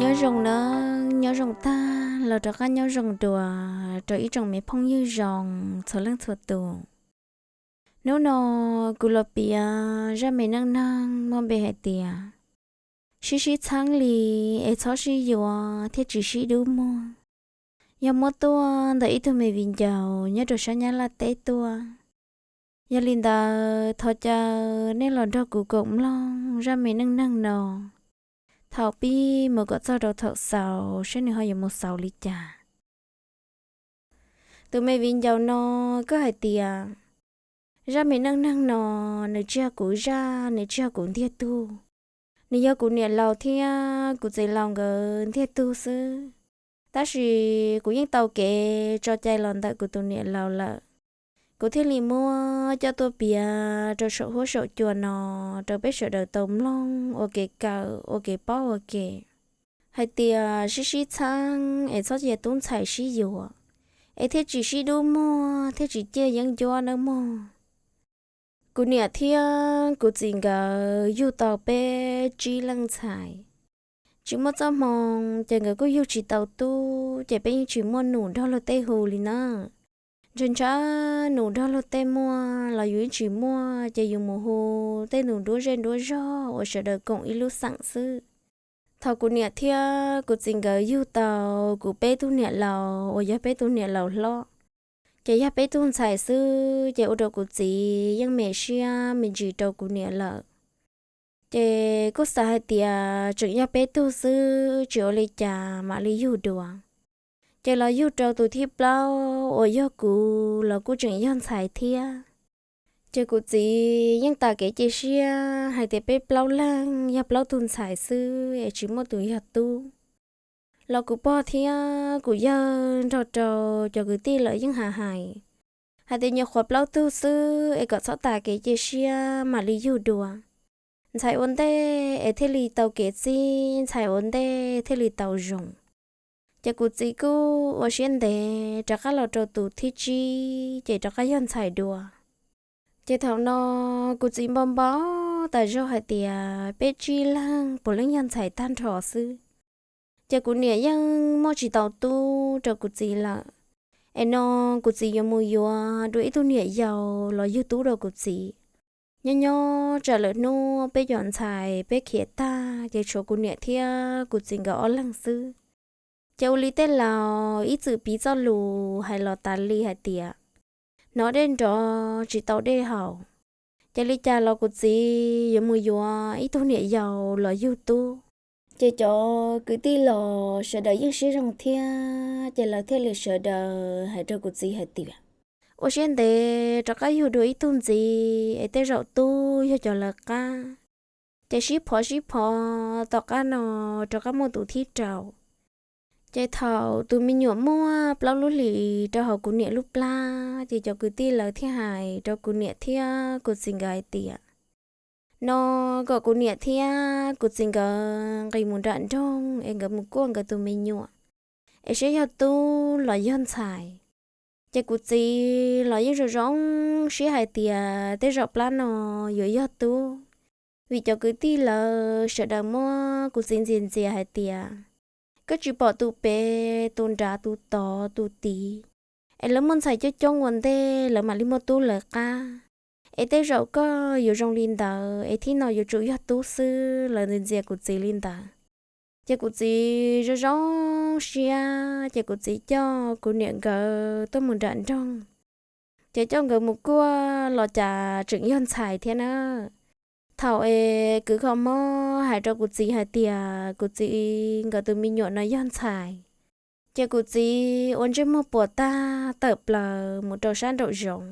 Nyob zoo nawb, nyob zoo tag los rov qab nyob zoo dua rau ib tsoom me phooj ywg zoo txhua leej txhua tus. Hnub no kuv los piav zaj me neej neeg muaj npe hais tias sib sib txheeb li es txhob sib yuav thiaj tsis sib dub muag. Yog muab tuaj ntawm ib tug me viv ncaus nyob rau sab Nyab Laj teb tuaj. Yog li ntawd thov caw nej los nrog kuv koom mloog zaj me neej neeg no thaum pib mus kom txog rau thaum xaus saib nws ho yuav mus xaus li cas. Tus me viv ncaus no kuj hais tias zaj me neej neeg no nws tsis yog kuv zaj, nws tsis yog kuv ntiag tug. Nws yog kuv niam laus thiab kuv txiv laus nkawd ntiag tug xwb. Tab sis kuv yeej tau kev tso cai los ntawm kuv tus niam laus lawm, kuv thiaj li muab coj tuaj piav rau saum huab saum cua no rau peb sawv daws tau mloog ua kev kawm ua kev paub ua ke. Hais tias sib sib txheeb es txhob cia tub ntxhais sib yuav, es thiaj tsis sib dub muag thiaj tsis ciaj yeeb ncuab nawb mog. Kuv niam thiab kuv txiv nkawd yug tau peb tsib leej ntxhais. Tsis muaj txoj hmoo ces nkawd kuj yug tsis tau tub ces peb yeej tsis muaj nus nrog luag tej hu li na. Ntshe ntshe nus nrog luag tej muaj los yus yeej tsis muaj ces yus mus hu tej nus nruab zej nruab zog uas sawv daws koom ib lub xeem xwb. Thaum kuv niam thiab kuv txiv nkawd yug tau kuv peb tug niam laus uas yog peb tug niam laus hlob, ces yog peb tug ntxhais xwb ces ua rau kuv txiv yeej me siab me ntsis rau kuv niam lawm. Ces kuj xav hais tias tseem yog peb tug xwb tsis ua li cas mam li yug dua. Ces los yug rau tus thib plaub uas yog kuv los kuj tseem yog ntxhais thiab. Ces kuv txiv yeej tas kev cia siab hais tias peb plaub leeg yog plaub tug ntxhais xwb es tsis muaj tus yog tub. Los kuv pog thiab kuv yawg nrog rau cov kwv tij lawv yeej hais hais hais tias nyuam qhuav plaub tug xwb es kom txhob tas kev cia siab mam li yug dua. Ntxhais ua ntej es thiaj li tau kev txib, ntxhais ua ntej thiaj li tau zoo. Ces kuv txiv kuj ua siab ntev rov qab los rau tus thib tsib ces rov qab yog ntxhais dua. Ces thaum no kuv txiv npau npau tas zog hais tias peb tsib leeg puav leej yog ntxhais tag nrho xwb. Ces kuv niam yeej muaj tsis tau tub rau kuv txiv lawm. Es no kuv txiv yuav mus yuav dua ib tug niam yau los yug tub rau kuv txiv. Nyob nyob tsam lawm hnub peb cov ntxhais peb khiav tag ces tshuav kuv niam thiab kuv txiv nkawd ob leeg xwb. Ces ua li tej laus ib txwm piv txoj lus hais los tas li hais tias hnov dej nrov tsis tau dej haus. Ces li cas los kuv txiv yuav mus yuav ib tug niam yau los yug tub. Ces cov kwv tij los sawv daws yeej siab zoo thiab ces lawv thiaj li sawv daws hais rau kuv txiv hais tias ua siab ntev rov qab yug dua ib tug ntxiv es tej zaum tub yog cov lawv qab. Ces sib phov sib phov tom qab no rov qab muaj tus thib rau. Ces thaum tus me nyuam muaj plaub lub hlis rau hauv kuv niam lub plab ces cov kwv tij lawv thiaj hais rau kuv niam thiab kuv txiv nkawd hais tias no kom kuv niam thiab kuv txiv nkawd nqis mus nram nroog es nkawd mus kuaj nkawd tus me nyuam es saib yog tub los yog ntxhais. Ces kuv txiv los yeej zoo zoo siab hais tias tej zaum plab no yuav yog tub, vim cov kwv tij lawv sawv daws muab kuv txiv ntxias ntxias hais tias koj tsis pom tus pem tus nrad tus tod tus tid es lawv muaj ntxhais coob coob ua ntej lawv mam li muaj tub lawv qab, es tej zaum koj yuav zoo li ntawd es thib no yuav tsum yog tub xwb, lawv ntxias ntxias kuv txiv li ntawd. Ces kuv txiv zoo zoo siab ces kuv txiv coj kuv niam nkawd tuaj mus nram nroog. Ces coj nkawd mus kuaj los cas tseem yog ntxhais thiab na. Thaum es kwv kho mob hais rau kuv txiv hais tias kuv txiv nkawd tus me nyuam no yog ntxhais, ces kuv txiv ua ntsej muag puas tag tawm plaws mus rau sab nraum zoov.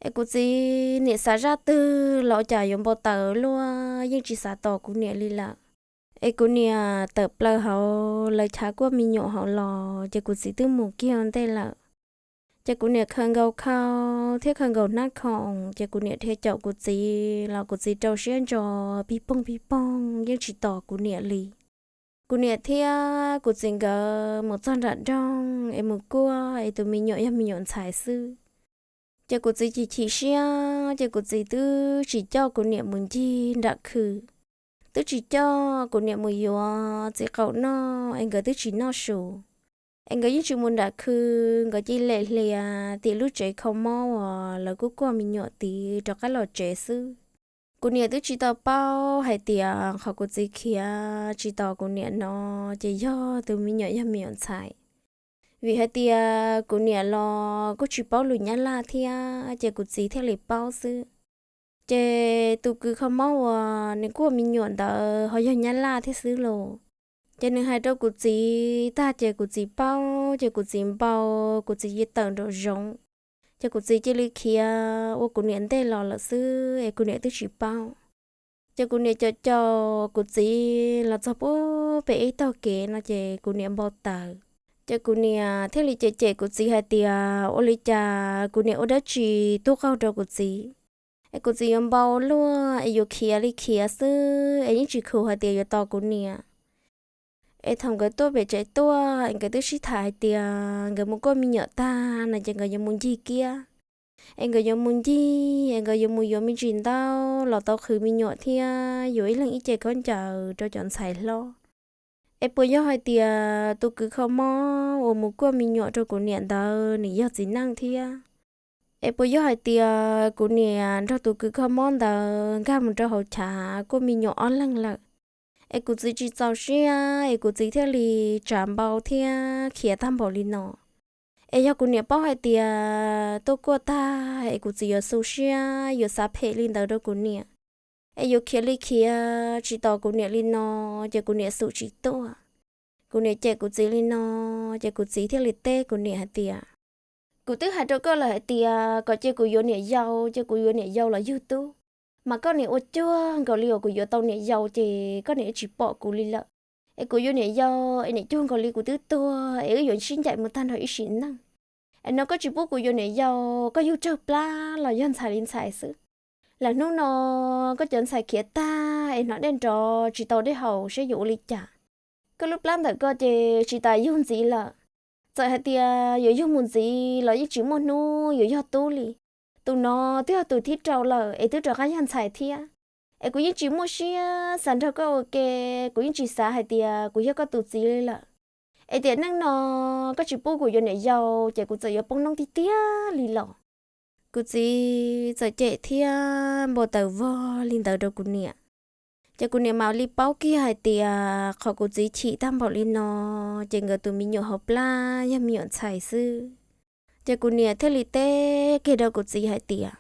Es kuv txiv niam xav zaj twg los cas yuav npau taws luaj yeej tsis xav tos kuv niam li lawm. Es kuv niam tawm plaws hauv lawv chav kuaj me nyuam hauv los ces kuv txiv twb mus kiag ua ntej lawm. Ces kuv niam khaws nkaus khau thiab khaws nkaus hnab khoom ces kuv niam dhia caum kuv txiv los kuv txiv rau siab ntso pig poog pig poog yeej tsis tos kuv niam li. Kuv niam thiab kuv txiv nkawd mus txog nram nroog es mus kuaj es tus me nyuam yog me nyuam ntxhais xwb. Ces kuv txiv chim chim siab ces kuv txiv twb tsis coj kuv niam mus ncig nram khw. twb tsis coj kuv niam mus yuav txiv qaum noj es nkawd twb tsis noj su. Es nkawd yeej tsis mus nram khw, nkawd cia li lem hlias tim lub tsev kho mob uas lawv kuj kuaj me nyuam tid rov qab los tsev xwb. Kuv niam twb tsis tau paub hais tias qhov kuv txiv khiav tsis tos kuv niam no ces yog tus me nyuam yog me nyuam ntxhais. Vim hais tias kuv niam los kuj tsis paub lus Nyab Laj thiab ces kuv txiv thiaj li paub xwb. Ces tus kws kho mob uas nws kuaj me nyuam ntawd ho yog Nyab Laj thiab xwb los. Ces nws hais rau kuv txiv tag ces kuv txiv paub ces kuv txiv npau, kuv txiv cia tawm nraum zoov. Ces kuv txiv cia li khiav ua kuv niam ntej los lawm xwb es kuv niam twb tsis paub. Ces kuv niam caum caum kuv txiv los txog pub pem ib tog kev no ces kuv niam npau taws. Ces kuv niam thiaj li cem cem kuv txiv hais tias ua li cas kuv niam ua dab tsi tub qaug rau kuv txiv, es kuv txiv yuav npau luaj es yuav khiav li khiav xwb es yeej tsis khuv hais tias yuav tos kuv niam. Es thaum nkawd tuaj pem tsev tuaj es nkawd twb sib tham hais tias nkawd mus kuaj me nyuam tag no ces nkawd yuav mus ncig kiab, es nkawd yuav mus ncig es nkawd yuav mus yuav me ntsis ntaub los tau qhwv me nyuam thiab yuav ib leeg ib ce khaub ncaws rau cov ntxhais hlob. Es puas yog hais tias tus kws kho mob uas mus kuaj me nyuam rau kuv niam ntawd nws yog txiv neej thiab? Es puas yog hais tias kuv niam nrog tus kws kho mob ntawd nkag mus rau hauv chav kuaj me nyuam ob leeg lawm? Es kuv txiv tsis txaus siab es kuv txiv thiaj li tsav npau thiab khiav tag npaum li no. Es yog kuv niam paub hais tias tuaj kuaj tag es kuv txiv yuav xu siab yuav xav phem li ntawd rau kuv niam, es yuav khiav li khiav tsis tos kuv niam li no, ces kuv niam xum tsis tuaj. Kuv niam cem kuv txiv li no, ces kuv txiv thiaj li teb kuv niam hais tias, kuv twb hais rau koj lawm hais tias kom cia kuv yuav niam yau, cia kuv yuav niam yau los yug tub, mas koj niam ua cuag nkaus li uas kuv yuav tau niam yau ces koj niam tsis pom kuv li lawm. Es kuv yuav niam yau es niam cuag nkaus li kuv twb tuag es wb yuav sib ncaim mus tag nrho ib sim neej. Es no koj tsis pub kuv yuav niam yau, koj yug tsawg plab los yog ntxhais li ntxhais xwb. Lawm hnub no koj cov ntxhais khiav tag es hnov dej nrov tsis tau dej haus seb yuav ua li cas. Koj lub plab ntawm koj ces tsis tas yug ntxiv lawm. Txawm hais tias yuav yug mus ntxiv los yeej tsis muaj hnub yuav yog tub li. Tus no twb yog tus thib rau lawm es twb rov qab yog ntxhais thiab. Es kuv yeej tsis muaj siab xav nrog koj ua ke, kuv yeej tsis xav hais tias kuv yog koj tus txiv li lawm. Es tiam neej no koj tsis pub kuv yuav niam yau ces kuv txawm yuav poob noob tiag tiag li los. Kuv txiv txawm cem thiab npau taws vog li ntawd rau kuv niam. Ces kuv niam mam li paub kiag hais tias qhov kuv txiv chim tag npaum li no ces nkawd tus me nyuam hauv plab yog me nyuam ntxhais xwb. Ces kuv niam thiaj li teb kiag rau kuv txiv hais tias,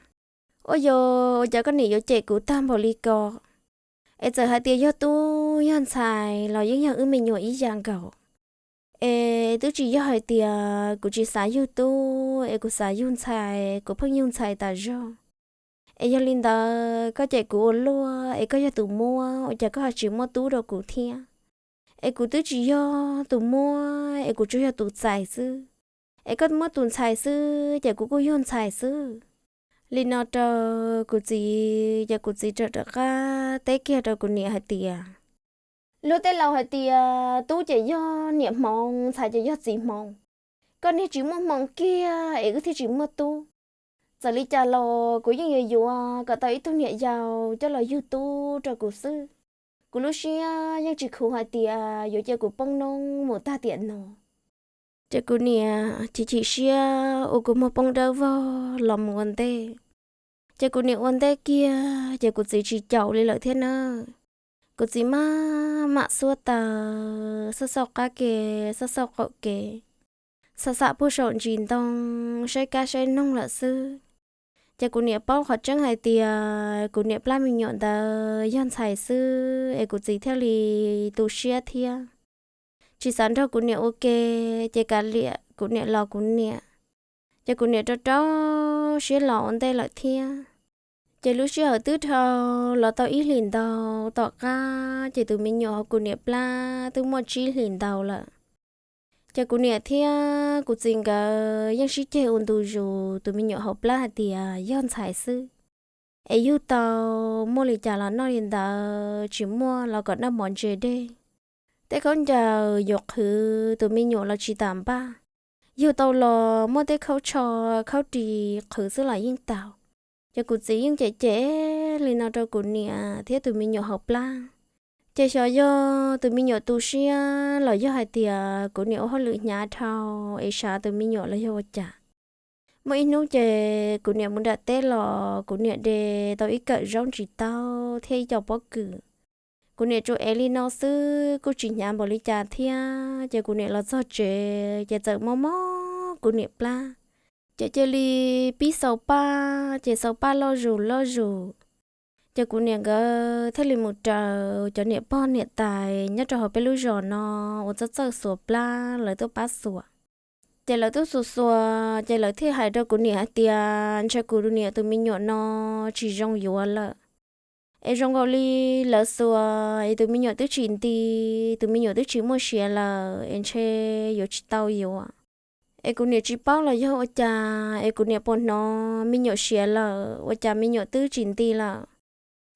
ua yog ua cas koj niam yuav cem kuv tag npaum li ko? Es txawm hais tias yog tub yog ntxhais los yeej yog wb me nyuam ib yam nkaus. Es twb tsis yog hais tias kuv tsis xav yug tub es kuv xav yug ntxhais, kuv pheej yug ntxhais tas zog. Es yog li ntawd koj cem kuv ua luaj es koj yog tus muab, ua cas koj ho tsis muab tub rau kuv thiab? Es kuv twb tsis yog tus muab es kuv tsuas yog tus txais xwb. Es koj muab tus ntxhais xwb ces kuv kuj yog ntxhais xwb. Li no rau kuv txiv ces kuv txiv rov rov qab teb kiag rau kuv niam hais tias, luag tej laus hais tias tub ces yog niam hmoov, ntxhais ces yog txiv hmoov. Koj niag tsis muaj hmoo kiag es wb thiaj tsis muaj tub. Txawm li cas los kuv yeej yuav yuav kom tau ib tug niam yau coj los yug tub rau kuv xwb. Kuv lub siab yeej tsis khuv hais tias yuav cia kuv poob noob mus tag tiam no. Ces kuv niam chim chim siab ua kuv muag poob dawb vog los mus ua ntej. Ces kuv niam ua ntej kiag ces kuv txiv tsis caum li lawm thiab na. Kuv txiv maj mam xuab taws, xauj xauj qab ke, xauj xauj qaum kev, xam xam puag saum ntsis ntoo, saib kab saib noog lawm xwb. Ces kuv niam paub qhov tseeb hais tias kuv niam plab me nyuam ntawd yog ntxhais xwb es kuv txiv thiaj li tu siab thiab tsis xav nrog kuv niam ua ke, ces kav liam kuv niam los kuv niam. Ces kuv niam rau rau siab los ua ntej lawm thiab. Ces lub sij hawm twb dhau los tau ib hlis ntau tom qab ces tus me nyuam hauv kuv niam plab twb muaj tsib hlis ntau lawm. Ces kuv niam thiab kuv txiv nkawd yeej sib ceg ua ntu zus tus me nyuam hauv plab hais tias yog ntxhais xwb, es yug tau, muaj li cas los noj li ntawd, tsis muaj los kom noj mov ntse dej. Tej khaub ncaws yuav qhwv tus me nyuam los tsis tas npaj, yug tau los muaj tej khaub tsho khaub ris qhwv xwb los yeej tau. Ces kuv txiv yeej cem cem li no rau kuv niam thiab tus me nyuam hauv plab. Ces xyov yog tus me nyuam tu siab los yog hais tias kuv niam ua hauj lwm hnyav dhau es sav tus me nyuam los yog ua cas. Muaj ib hnub ces kuv niam mus nram teb los kuv niam de tau ib kawm zaub ntsis taub thiab ib co pob kws. Kuv niam tsuas ev li no xwb kuj tsis hnyav npaum li cas thiab, ces kuv niam los txog tsev ces txawm mob mob kuv niam plab. Ces cia li pib xaus paj, ces xaus paj loj zus loj zus. Ces kuv niam nkawd thiaj li mus raws cov niam pog niam tais nyob rau hauv peb lub zos no uas txawj txawj xuas plab lawv tuaj pab xuas. Ces lawv tuaj xuas xuas ces lawv thiaj hais rau kuv niam hais tias ntshe kuv niam tus me nyuam no tsis zoo yuav lawm. Es zoo nkaus li lawv xuas es tus me nyuam twb tsis nti, tus me nyuam twb tsis muaj siav lawm es ntshe yuav tsis tau yuav. Es kuv niam tsis paub los yog ua cas es kuv niam puas hnov me nyuam siav lawm ua cas me nyuam twb tsis nti lawm.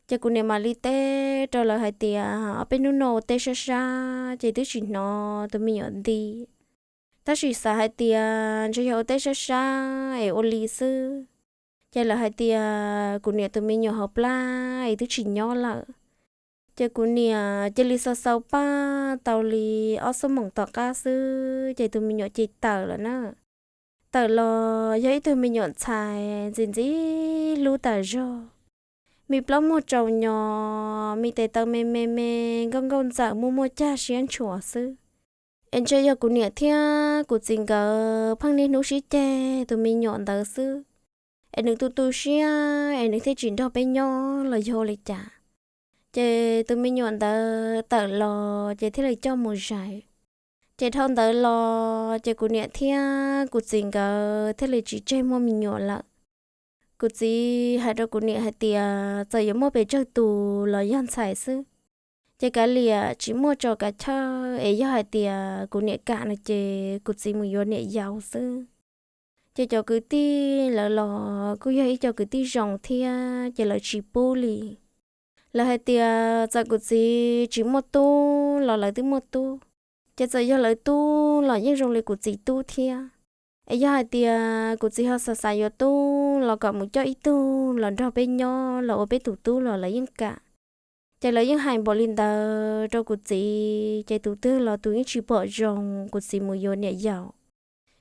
Ces kuv niam mam li teb rau lawv hais tias ob peb hnub no ua teb sab sab ces twb tsis hnov tus me nyuam nti. Tab sis xav hais tias ntshe yog ua teb sab sab es ua li xwb. Ces lawv hais tias kuv niam tus me nyuam hauv plab es twb tsis nyob lawm. Ces kuv niam cia li xaus xaus paj tau li ob xuab moos tom qab xwb ces tus me nyuam ces tawm lawm na. Tawm los yog ib tug me nyuam ntxhais ntxim ntxim hlub tas zog, me plaub muag tsaus nyo, me tes taw me me me, nkauj nkauj ntxawm muaj muaj cag siab ntshuas xwb. Es ntshe yog kuv niam thiab kuv txiv nkawd pheej niaj hnub sib ceg tus me nyuam ntawd xwb, es nws tu tu siab es nws thiaj tsis nrog peb nyob los yog ua li cas. Ces tus me nyuam ntawd tawm los ces thiaj li coj mus zais. Ces dhau ntawd los ces kuv niam thiab kuv txiv nkawd thiaj li tsis tseg muaj me nyuam lawm. Kuv txiv hais rau kuv niam hais tias txawm yuav muaj pes tsawg tus los yog ntxhais xwb, ces kav liam tsis muaj tso kav chawj es yog hais tias kuv niam kam no ces kuv txiv mus yuav niam yau xwb. Ces cov kwv tij lawv los kuj yog ib co kwv tij zoo thiab ces lawv tsis pub li. Lawv hais tias txawm kuv txiv tsis muaj tub los lawv twb muaj tub, ces txawm yog lawv tub los yeej zoo li kuv txiv tub thiab. Es yog hais tias kuv txiv ho xav xav yuav tub los kom mus coj ib tug los nrog peb nyob los ua peb tus tub los lawv yeej kam. Ces lawv yeej hais npaum li ntawd rau kuv txiv ces tus twg los tus yeej tsis pom zoo kuv txiv mus yuav niam yau.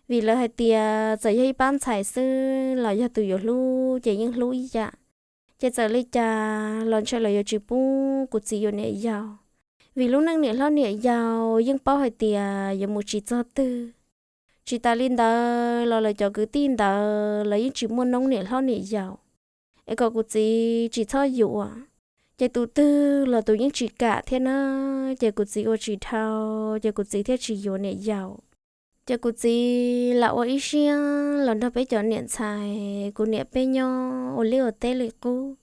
Vim lawv hais tias txawm yog ib pab ntxhais xwb los yog tus yuav hlub ces yeej hlub ib yam. Ces txawm li cas los ntshe lawv yuav tsis pub kuv txiv yuav niam yau, vim lub neej niam hlob niam yau yeej paub hais tias yuav mus tsis txog twg. Tsis tas li ntawd los lawv cov kwv tij ntawd lawv yeej tsis muaj noob niam hlob niam yau, es kom kuv txiv tsis txhob yuav. Ces tus twg los tus yeej tsis kam thiab na, ces kuv txiv ua tsis dhau, ces kuv txiv thiaj tsis yuav niam yau. Ces kuv txiv lam ua ib siab los nrog peb cov niam ntxhais kuv niam peb nyob ua liaj ua teb li qub.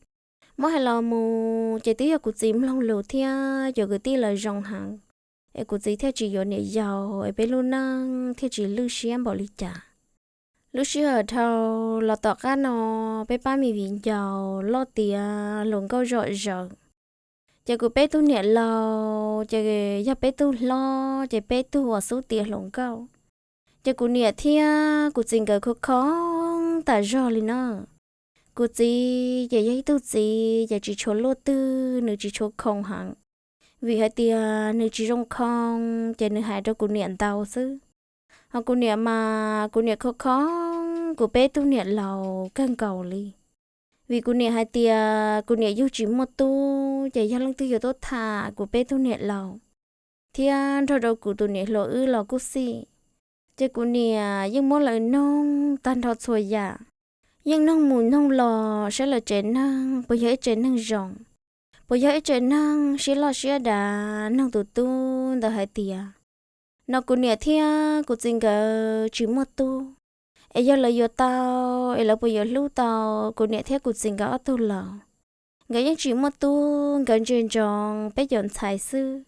Muab hais los mus ces twb yog kuv txiv mloog lus thiab cov kwv tij lawv zoo heev, es kuv txiv thiaj tsis yuav niam yau es peb lub neej thiaj tsis lwj siab npaum li cas. Lub sij hawm dhau los tom qab no peb pab me viv ncaus loj tiav hluas nkauj zom zaws. Ces kuv peb tug niam laus ces yog peb tug hlob ces peb tug uas xub tiav hluas nkauj. Ces kuv niam thiab kuv txiv nkawd khov khoo tas zog li na. Kuv txiv ces yog ib tug txiv ces tsis tshua luaj twg, nws tsis tshua khoo heev, vim hais tias nws tsis zoo khoo ces nws hais rau kuv niam ntau xwb. Ho kuv niam mas kuv niam khov khoo kuv peb tug niam laus kawg nkaus li. Vim kuv niam hais tias kuv niam yug tsis muaj tub ces yog leej twg yuav tuaj tham kuv peb tug niam laus thiab nrog rau kuv tus niam hluas wb los kuj xij. Ces kuv niam yeej muab lawv noog tag nrho txhua yam, yeej noog mus noog los saib lawv tsev neeg puas yog ib tsev neeg zoo, puas yog ib tsev neeg siab loj siab dav. Noog tus tub ntawd hais tias no kuv niam thiab kuv txiv nkawd tsis muaj tub, es yog lawv yuav tau es lawv puas yuav hlub tau kuv niam thiab kuv txiv nkawd ob tug laus. Nkawd yeej tsis muaj tub, nkawd ntsia ntsoov peb cov ntxhais xwb.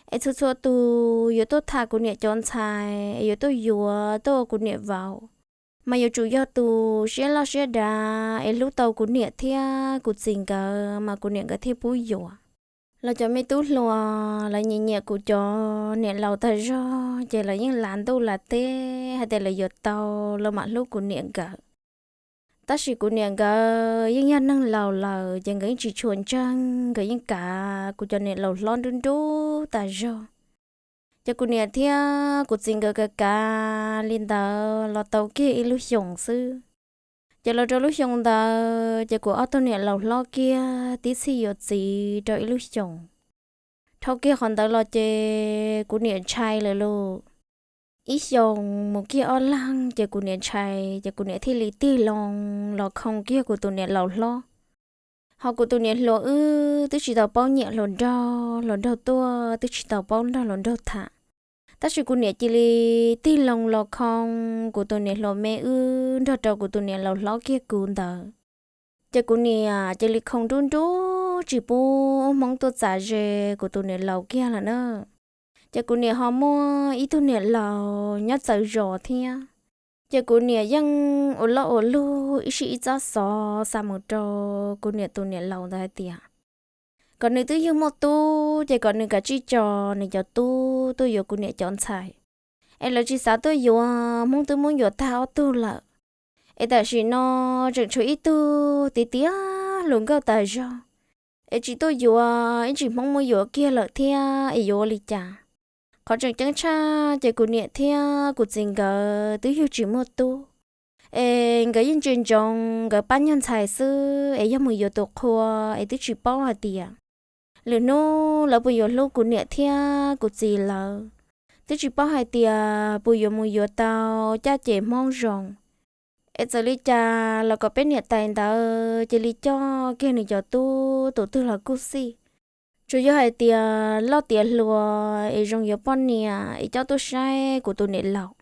Es txhua txhua tus yuav tuaj tham kuv niam cov ntxhais es yuav tuaj yuav tuaj ua kuv niam vauv, mas yuav tsum yog tus siab loj siab dav es hlub tau kuv niam thiab kuv txiv nkawd mas kuv niam nkawd thiaj pub yuav. Los cov me tub hluas lawv nyiam nyiam kuv cov niam laus tag zog ces lawv yeej lav ntuj lav teb hais tias lawv yuav tau los mam hlub kuv niam nkawd. Tab sis kuv niam nkawd yeej yog neeg laus lawm ces nkawd yeej tsis tshua ntseeg, nkawd yeej kav kuv cov niam laus hlob nrub nrub tas zog. Ces kuv niam thiab kuv txiv nkawd kav kav li ntawd los tau kiag ib lub xyoos xwb. Ces los rau lub xyoo ntawd ces kuv ob tug niam laus hlob kiag tib txhij yuav txiv rau ib lub xyoos. Dhau kiag qhov ntawd los ces kuv niam ntshai lawm lauj. Ib xyoos mus kiag ob leeg ces kuv niam ntshai, ces kuv niam thiaj li tig loo los khoo kiag kuv tus niam laus hlob. Ho kuv tus niam hluas wb twb tsis tau paub nyiam hluas nraug, hluas nraug tuaj twb tsis tau paub nrog hluas nraug tham. Tab sis kuv niam cia li tig loo los khoo kuv tus niam hluas me wb nrog rau kuv tus niam laus hlob kiag kuv ntawd. Ces kuv niam cia li khoo nrub nrub tsis pub Hmoob tuaj txav ze kuv tus niam laus kiag lawm na. Ces kuv niam ho muaj ib tug niam laus nyob txawv zos thiab. Ces kuv niam yeej ua loj ua lug ib sij ib txhab xov xa mus rau kuv niam tus niam laus ntawd hais tias kom nws twb yug muaj tub ces kom nws kav tsij tso nws cov tub tuaj yuav kuv niam cov ntxhais. Es lawv tsis xav tuaj yuav, Hmoob twb muab yuav tag ob tug lawm. Es tam sim no tseem tshuav ib tug tiav tiav hluas nkauj tas zog, es tsis tuaj yuav, ib tsam Hmoob muab yuav kiag lawm thiab es yuav ua li cas? Qhov tseem ceeb tshaj ces kuv niam thiab kuv txiv nkawd twb yug tsis muaj tub, es nkawd yeej ntsia ntsoov nkawd pab nyuag ntxhais xwb, es yog mus yuav tus qhua es twb tsis paub hais tias lwm hnub lawv puas yuav hlub kuv niam thiab kuv txiv lawv, twb tsis paub hais tias puas yuav mus yuav tau caj ces Hmoob zoo. Es txawm li cas los kom peb niam tais ntawd cia li coj kiag nws cov tub tus twg los kuj xij, tsuas yog hais tias loj tiav hluas es zoo yuav poj niam es coj tuaj saib kuv tus niam laus.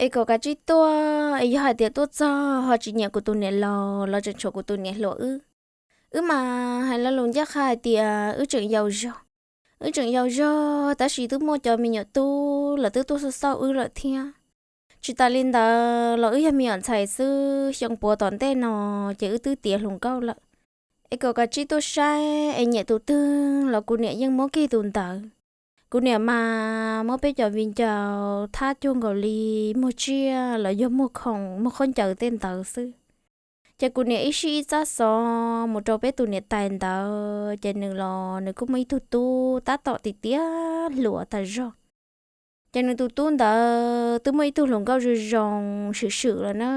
Es kom kav tsij tuaj, es yog hais tias tuaj txog ho tsis nyiam kuv tus niam laus los tseem tshuav kuv tus niam hluas wb. Wb mas hais lo lus ncaj qha hais tias wb tseem yau zog. Wb tseem yau zog tab sis twb muaj cov me nyuam tub lawv twb tuaj xauj xauj wb lawm thiab. Tsis tas li ntawd los wb yog me nyuam ntxhais xwb, xyoo puav tom ntej no ces wb twb tiav hluas nkauj lawm. Es kom kav tsij tuaj saib, es nyiam tus twg los kuv niam yeej muab kiag tus ntawd. Kuv niam mas muab peb cov viv ncaus thab cuag nkaus li muag tsiaj los yog muag khoom muag khaub ncaws tej ntawd xwb. Ces kuv niam ib sij ib txhab xov mus rau peb tus niam tais ntawd ces nws los nws kuj muaj ib tug tub tab tom tiav tiav hluas tas zog. Ces nws tus tub ntawd twb muaj ib tug hluas nkauj zoo zoo swm swm lawm na.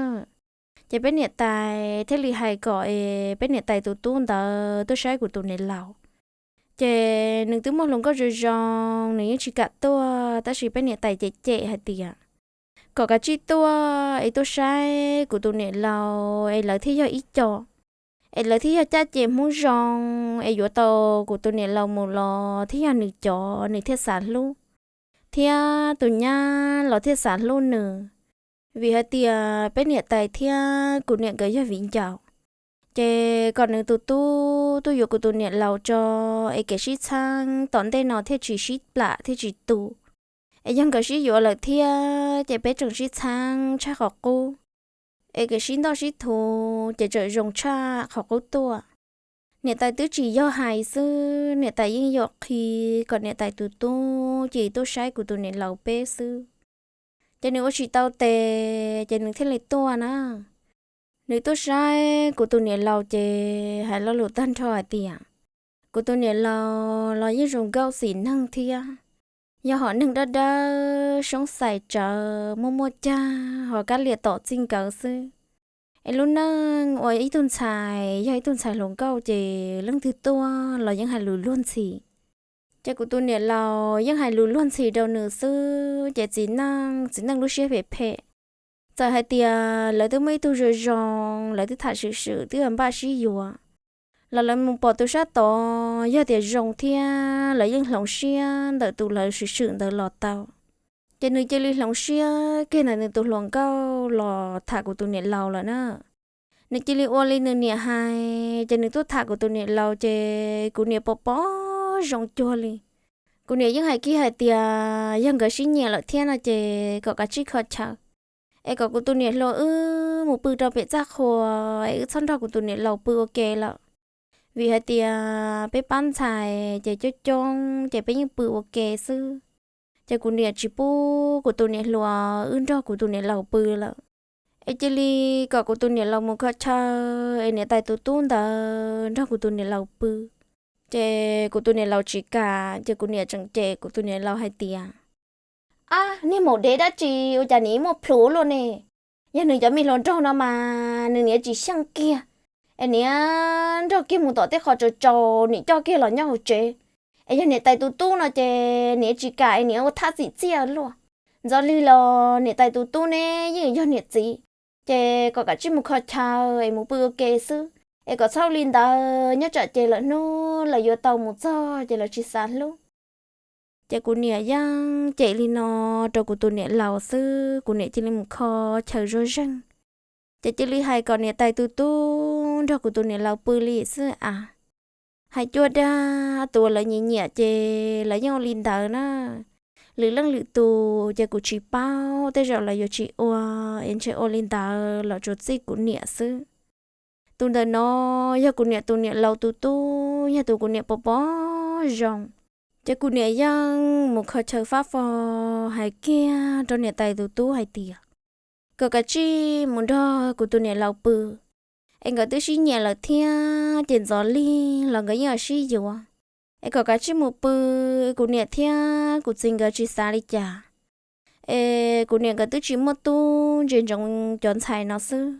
Ces peb niam tais thiaj li hais kom es peb niam tais tus tub ntawd tuaj saib kuv tus niam laus. Ces nws twb muaj hluas nkauj zoo zoo, nws yeej tsis kam tuaj, tab sis peb niam tais cem cem hais tias kom kav tsij tuaj es tuaj saib kuv tus niam laus es lawv thiaj yog ib co, es lawv thiaj yog caj ces Hmoob zoo, es yuav tau kuv tus niam laus mus los thiaj yog nws cov nws thiaj xav hlub, thiab tus nyab los thiaj xav hlub nws. Vim hais tias peb niam tais thiab kuv niam nkawd yog viv ncaus, ces kom nws tus tub tuaj yuav kuv tus niam laus tso, es kev sib txhaab tom ntej no thiaj tsis sib plam thiaj tsis tu. Es yog nkawd sib yuav lawm thiab ces peb tseem sib txhaab tshaj qhov qub, es kev sib ntoj sib thuv ces tseem zoo tshaj qhov qub tuaj. Niam tais twb tsis yog hais xwb, niam tais yeej yuam qhi kom niam tais tus tub cia li tuaj saib kuv tus niam laus peb xwb. Ces nws ua tsis tau tes ces nws thiaj li tuaj na. Nws tuaj saib kuv tus niam laus ces hais lo lus tag nrho hais tias kuv tus niam laus los yeej zoo nkauj xim neeg thiab, yog hom neeg dawb dawb soob xais tsawv muaj muaj cag ho kab liam tom txij nkawm xwb. Es lub neej ua ib tug ntxhais yog ib tug ntxhais hluas nkauj ces leej twg tuaj los yeej hais lus luag ntxhi. Ces kuv tus niam laus yeej hais lus luag ntxhi rau nws xwb ces txiv neej txiv neej lub siab phem phem. Txawm hais tias lawv twb muaj ib tug zoo zoo, lawv twb tham swm swm twb npaj sib yuav, los lawv mus pom tus sab tod yog tias zoo thiab lawv yeej hloov siab ntawm tus lawv swm swm ntawd los tau. Ces nws cia li hloov siab kiag ntawm nws tus hluas nkauj los tham kuv tus niam laus lawm na. Nws cia li ua li nws niam hais ces nws tuaj tham kuv tus niam laus ces kuv niam pom pom zoo cuag li. Kuv niam yeej hais kiag hais tias yog nkawd sib nyiam lawm thiab no ces kom kav tsij kho chaw, es kom kuv tus niam hluas wb mus pw rau pem txaj qhua, es wb txhob nrog kuv tus niam laus pw ua ke lawm. Vim hais tias peb pab ntxhais ces coob coob ces peb yeej pw ua ke xwb. Ces kuv niam tsis pub kuv tus niam hluas wb nrog kuv tus niam laus pw lawm. Es cia li kom kuv tus niam laus mus kho chaw es niam tais tus tub ntawd nrog kuv tus niam laus pw. Ces kuv tus niam laus tsis kam, ces kuv niam tseem cem kuv tus niam laus hais tias, Ab, niag maum dev dab tsi ua cas nim muaj plhus luaj ne? Yog nws cov me hluas nraug no mas nws niam tsis xyeej kiag, es niam nrog kiag mus tom tej qhov tsaus tsaus, nim coj kiag los nyob hauv tsev. Es yog niam tais tus tub no ces niam tsis kam, es niam ua thaj txim txiaj luaj. Ntxov lig los niam tais tus tub ne yeej yog niam txiv, ces kom kav tsij mus kho chaw es mus pw ua ke xwb, es kom txhob ua li ntawd, nyob tsam ces lawm hnub lawv yuav tau mus txog ces lawv tsis xav hlub. Ces kuv niam yeej cem li no rau kuv tus niam laus xwb, kuv niam cia li mus kho chaw zuj zeeg. Ces cia li hais kom niam tais tus tub nrog kuv tus niam laus pw li xwb as. Hais cuag dab, tus uas lawv nyiam nyiam ces lawv yeej ua li ntawd na. Lwm leej lwm tus ces kuv tsis paub, tej zaum lawv yuav tsis ua, es ntshe ua li ntawd los tsuas txij kuv niam xwb. Tus ntawm no yog kuv niam tus niam laus tus tub, yog tus kuv niam pom pom zoo. Ces kuv niam yeej mus kho chaw fab fo, hais kiag rau niam tais tus tub hais tias, kom kav tsij mus nrog kuv tus niam laus pw, es nkawd twb sib nyiam lawm thiab, ces ntxov lig los nkawd yeej sib yuav. Es kom kav tsij mus pw, kuv niam thiab kuv txiv nkawd tsis xav li cas. Es kuv niam nkawd twb tsis muaj tub, ntsia ntsoov cov ntxhais no xwb.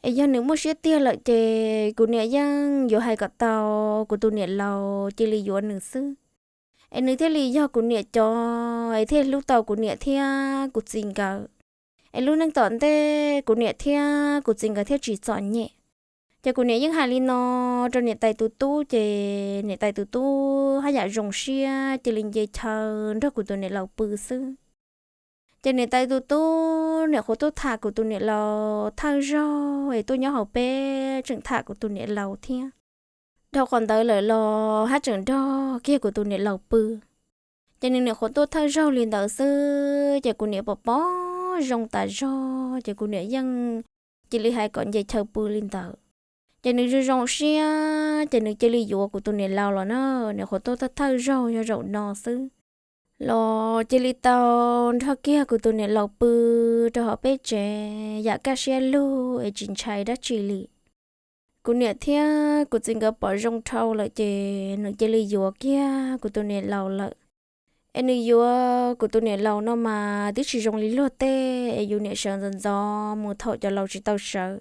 Es yog nws muaj siab tiag lawm ces kuv niam yeej yuav hais kom tau kuv tus niam laus cia li yuav nws xwb. Es nws thiaj li yog kuv niam cov, es thiaj hlub tau kuv niam thiab kuv txiv nkawd. Es lub neej tom ntej kuv niam thiab kuv txiv nkawd thiaj tsis txom nyem. Ces kuv niam yeej hais li no rau niam tais tus tub, ces niam tais tus tub haj yam zoo siab cia li nce chaw nrog kuv tus niam laus pw xwb. Ces niam tais tus tub niam qhuav tuaj tham kuv tus niam laus thawj zaug es tuaj nyob hauv peb tseem tham kuv tus niam laus thiab. Dhau qhov ntawd lawm los haj tseem nrog kiag kuv tus niam laus pw. Ces nws niam qhuav tuaj thawj zaug li ntawd xwb, ces kuv niam pom pom zoo tas zog, ces kuv niam yeej cia li hais kom nce chaw pw li ntawd. Ces nws zoo zoo siab, ces nws cia li yuav kuv tus niam laus los na, niam qhuav tuaj thawj zaug yog zaum no xwb. Los cia li tau nrog kiag kuv tus niam laus pw rau hauv peb tsev yam kaj siab lug es tsis ntshai dab tsi li. Kuv niam thiab kuv txiv nkawd pom zoo dhau lawm ces nws cia li yuav kiag kuv tus niam laus lawm. Es nws yuav kuv tus niam laus no mas twb tsis zoo li luag tej, es yus niam sawv ntxov ntxov mus thaum cov laus tsis tau sawv,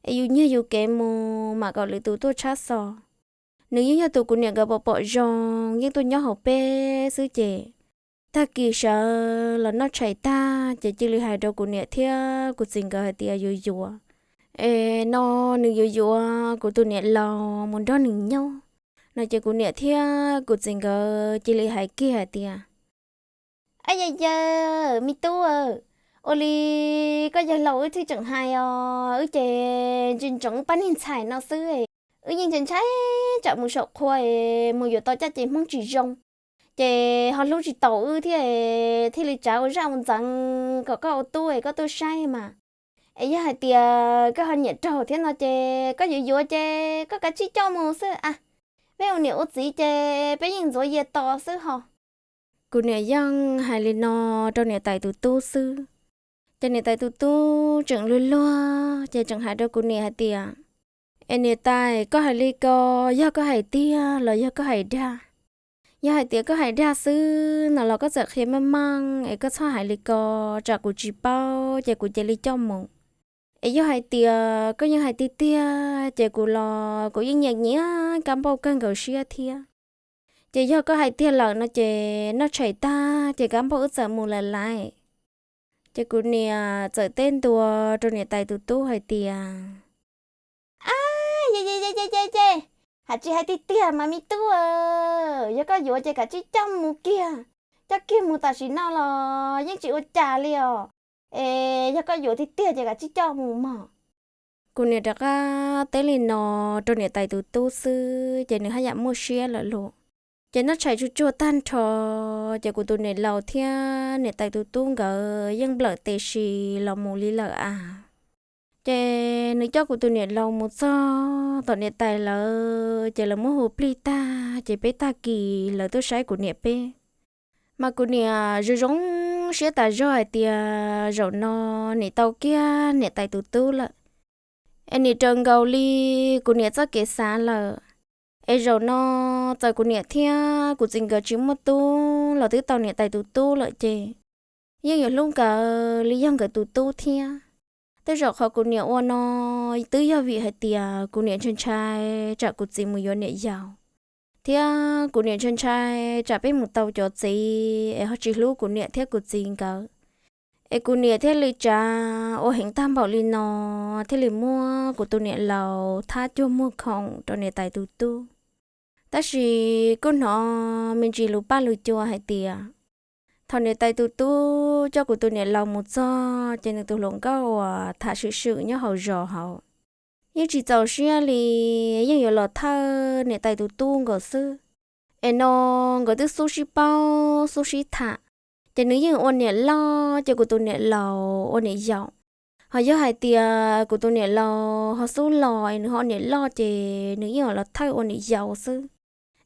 es yus nyiag yus kev mus mam kom lwm tus tuaj tshab xo. Nws yeej yog tus kuv niam nkawd pom pom zoo yeej tuaj nyob hauv peb xwb ces tag kis sawv los noj tshais tag ces cia li hais rau kuv niam thiab kuv txiv nkawd hais tias yuav yuav, es no nws yuav yuav kuv tus niam laus mus nrog nws nyob no. Ces kuv niam thiab kuv txiv nkawd cia li hais kiag hais tias, Ab yawm yawm, me tub, ua li koj yawg laus wb thiaj tseem hais os, wb ces ntsia ntsoov pab niag ntxhais no xwb. Wb yeej ntshai ntshai tsam mus saum qhua es mus yuav tau caj ces hmoob tsis zoo, ces ho hlub tsis taus wb thiab, thiaj li tsav ua zaj ua ntxeev kom koj ua tub es koj tuaj saib mas. Es yog hais tias koj ho nyiam raug thiab no ces koj yuav yuav ces koj kav tsij coj mus xwb a. Peb ua niam ua txiv ces peb yeej ntxuav yias tos xwb ho. Kuv niam yeej hais li no rau niam tais tus tub xwb. Ces niam tais tus tub tseem luag luag ces tseem hais rau kuv niam hais tias, Es niam tais, koj hais li ko yog koj hais tiag los yog koj hais dag? Yog hais tias koj hais dag xwb no los koj txawm qhia meej meej es koj txhob hais li ko, tsam kuv tsis paub ces kuv cia li coj mus. Es yog hais tias koj yeej hais tiag tiag ces kuv los kuv yeej nyiam nyiam kab npauj kawg nkaus siab thiab. Ces yog koj hais tiag lawm no ces noj tshais tag ces kab npauj wb txawm mus lawm lauj. Ces kuv niam txawm teb ntua rau niam tais tus tub hais tias, Ab, ye ye ye ye ye ye, hais tsis hais tiag tiag mas me tub, yog koj yuav ces kav tsij coj mus kiag, coj kiag mus tam sim no los yeej tsis ua cas li os. Es yog koj yuav tiag tiag ces kav tsij coj mus mog. Kuv niam rov qab teb li no rau niam tais tus tub xwb ces nws haj yam muaj siab lawm lauj. Ces noj tshais tsuag tsuag tag nrho, ces kuv tus niam laus thiab niam tais tus tub nkawd yeej nplawm tes si los mus li lawm as. Ces nws coj kuv tus niam laus mus txog tom niam tais lawv, ces lawv muab hu plig tag ces peb tag kis lawv tuaj saib kuv niam peb. Mas kuv niam zoo zoo siab tas zog hais tias zaum no nim tau kiag niam tais tus tub lawm, es nim raws nkaus li kuv niam txoj kev xav lawm. Es zaum no txawm kuv niam thiab kuv txiv nkawd tsis muaj tub los twb tau niam tais tus tub lawm ces yeej yuav hlub nkawd li yog nkawd tus tub thiab. Tej zaum qhov kuv niam ua no twb yog vim hais tias kuv niam ntshai ntshai tsam kuv txiv mus yuav niam yau, thiab kuv niam ntshai ntshai tsam peb mus tau cov txiv es ho tsis hlub kuv niam thiab kuv txiv nkawd. Es kuv niam thiaj li tsav ua heev tag npaum li no, thiaj li muab kuv tus niam laus thab cuag muag khoom rau niam tais tus tub. Tab sis kuj hnov me ntsis lus paj lus cua hais tias thaum niam tais tus tub coj kuv tus niam laus mus txog ces nws tus hluas nkauj uas tham swm swm nyob hauv zos hauv yeej tsis txaus siab li, yeej yuav los thawj niam tais tus tub nkaus xwb. Es no nkawd twb xub sib paub xub sib tham, ces nws yeej ua niam loj ces kuv tus niam laus ua niam yau. Ho yog hais tias kuv tus niam laus ho xub los es nws ho niam loj ces nws yeej los thawj ua niam yau xwb.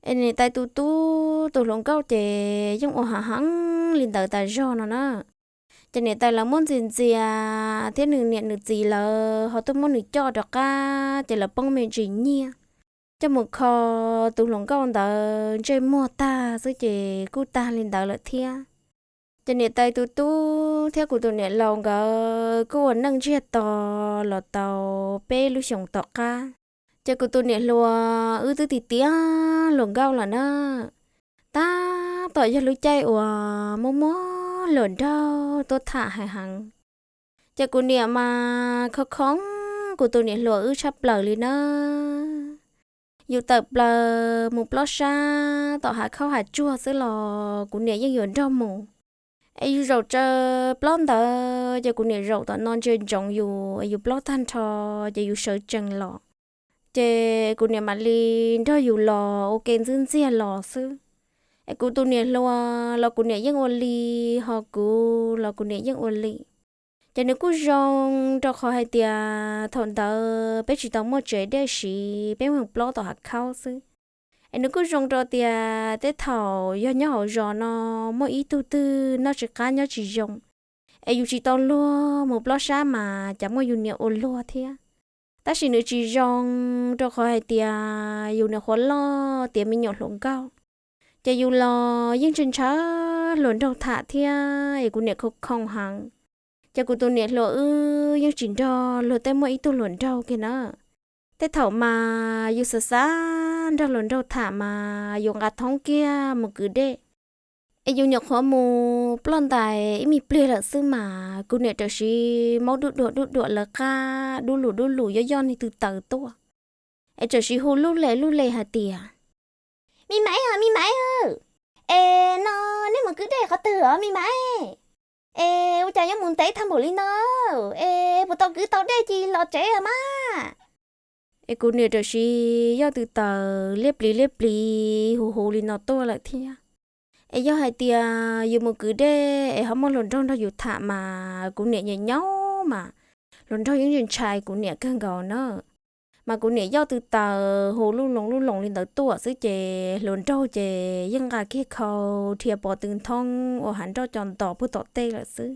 Es niam tais tus tub tus hluas nkauj ces yeej ua hav heev li ntawd tas zog no na. Ces niam tais lawv muab ntxias ntxias thiab nws niam nws txiv lawv ho tuaj muab nws coj rov qab ces lawv poob me ntsis nyiaj coj mus kho tus hluas nkauj ntawd ntsej muag tag xwb ces kuj tag li ntawd lawm thiab. Ces niam tais tus tub thiab kuv tus niam laus nkawd kuj ua neej ntsiag to los tau peb lub xyoos tom qab. Ces kuv tus niam hluas wb twb tiav tiav hluas nkauj lawm na, tab tom yog lub caij uas muaj muab hluas nraug tuaj tham heev heev. Ces kuv niam mas khoo khoo kuv tus niam hluas wb tshaj plaws li na. Yus tawm plaws mus plob sab tom hav khaub hav tsuag xwb los kuv niam yeej yuav nrog mus. Es yus zaum tsaws plob ntawd ces kuv niam zaum tom no ntsia ntsoov yus, es yus plob tag nrho ces yus sawv tsees los, ces kuv niam mam li nrog yus los ua ke ntxwb ntxiag los xwb. Es kuv tus niam hluas los kuv niam yeej ua li, ho kuv los kuv niam yeej ua li. Ces nws kuj zoo rau qhov hais tias thaum ntawd peb tsis tau muaj tsev dej siv, peb mus plob tom hav khaub xwb. Es nws kuj zoo rau tias tej thaum yog nyob hauv zos no muaj ib tug twg noj tsis qab nyob tsis zoo, es yus tsis tau luag mus plob sab mas cas muaj yus niam ua luag thiab. Tab sis nws tsis zoo rau qhov hais tias yus niam qhuav loj tiav me nyuam hluas nkauj, ces yus los yeej ntshai ntshai hluas nraug tham thiab es kuv niam khoo khoo heev. Ces kuv tus niam hluas wb yeej tsis nrog luag tej muaj ib tug hluas nraug kiag na. Tej thaum mas yus xav xav nrog hluas nraug tham mas yus nqa thoob kiag mus kwv dej, es yus nyuam qhuav mus ploj ntais ib me pliag lawm xwb mas kuv niam tam sim maub dub duam dub duam lawv qab dub lus dub lus yoj yoj niag tw taws tuaj, es tam sim hu lub le lub le hais tias, Me maiv, me maiv, es no nej mus kwv dej qhov twg os me maiv? Es ua cas yuav mus ntev tag npaum li no? Es puas tau kwv tau dej cia los tsev mas? Es kuv niam tam sim yoj tw taws liab pliv liab pliv hu hu li no tuaj lawm thiab. Es yog hais tias yus mus kwv dej es ho muaj hluas nraug nrog yus tham mas kuv niam nyiam nyob mas hluas nraug yeej ntshai kuv niam kawg nkaus na. Mas kuv niam yoj tw taws hu lub loo lub loo li ntawd tuaj xwb ces hluas nraug ces yeej nqa kiag khau dhia pov tw nthoob ua hav nroj co ntos puag tom tej lawm xwb.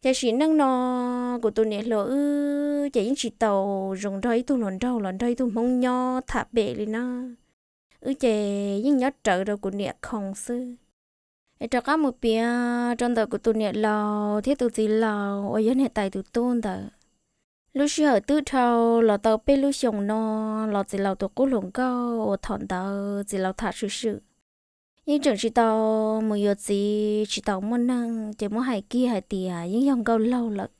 Ces sim neej no kuv tus niam hluas wb ces yeej tsis tau zoo nrog ib tug hluas nraug los nrog ib tug hmoob nyob tham pem li na. Wb ces yeej nyob rawv rau kuv niam khoo xwb. Es rov qab mus piav rau ntawm kuv tus niam laus thiab tus txiv laus uas yog niam tais tus tub ntawd. Lub sij hawm twb dhau los tau peb lub xyoos no los txiv laus tus qub hluas nkauj uas thaum ntawd txiv laus tham swm swm yeej tseem tsis tau mus yuav txiv, tsis tau muaj neeg, ces muab hais kiag hais tias yeej yog nkauj laug lawm.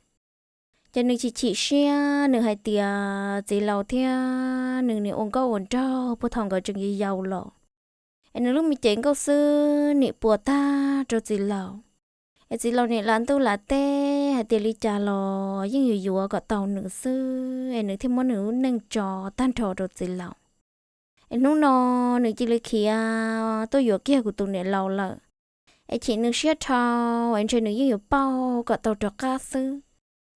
Ces nws chim chim siab, nws hais tias txiv laus thiab nws nim ua nkauj ua nraug puag thaum nkawd tseem yau yau los, es nws lub me cev nkauj xwb nim puas tag rau txiv laus. Es txiv laus nim lav ntuj lav teb hais tias li cas los yeej yuav yuav kom tau nws xwb, es nws thiaj muab nws lub neej tso tag nrho rau txiv laus. Es hnub no nws cia li khiav tuaj yuav kiag kuv tus niam laus lawm. Es chim nws siab dhau, es ntshe nws yeej yuav pauj kom tau rov qab xwb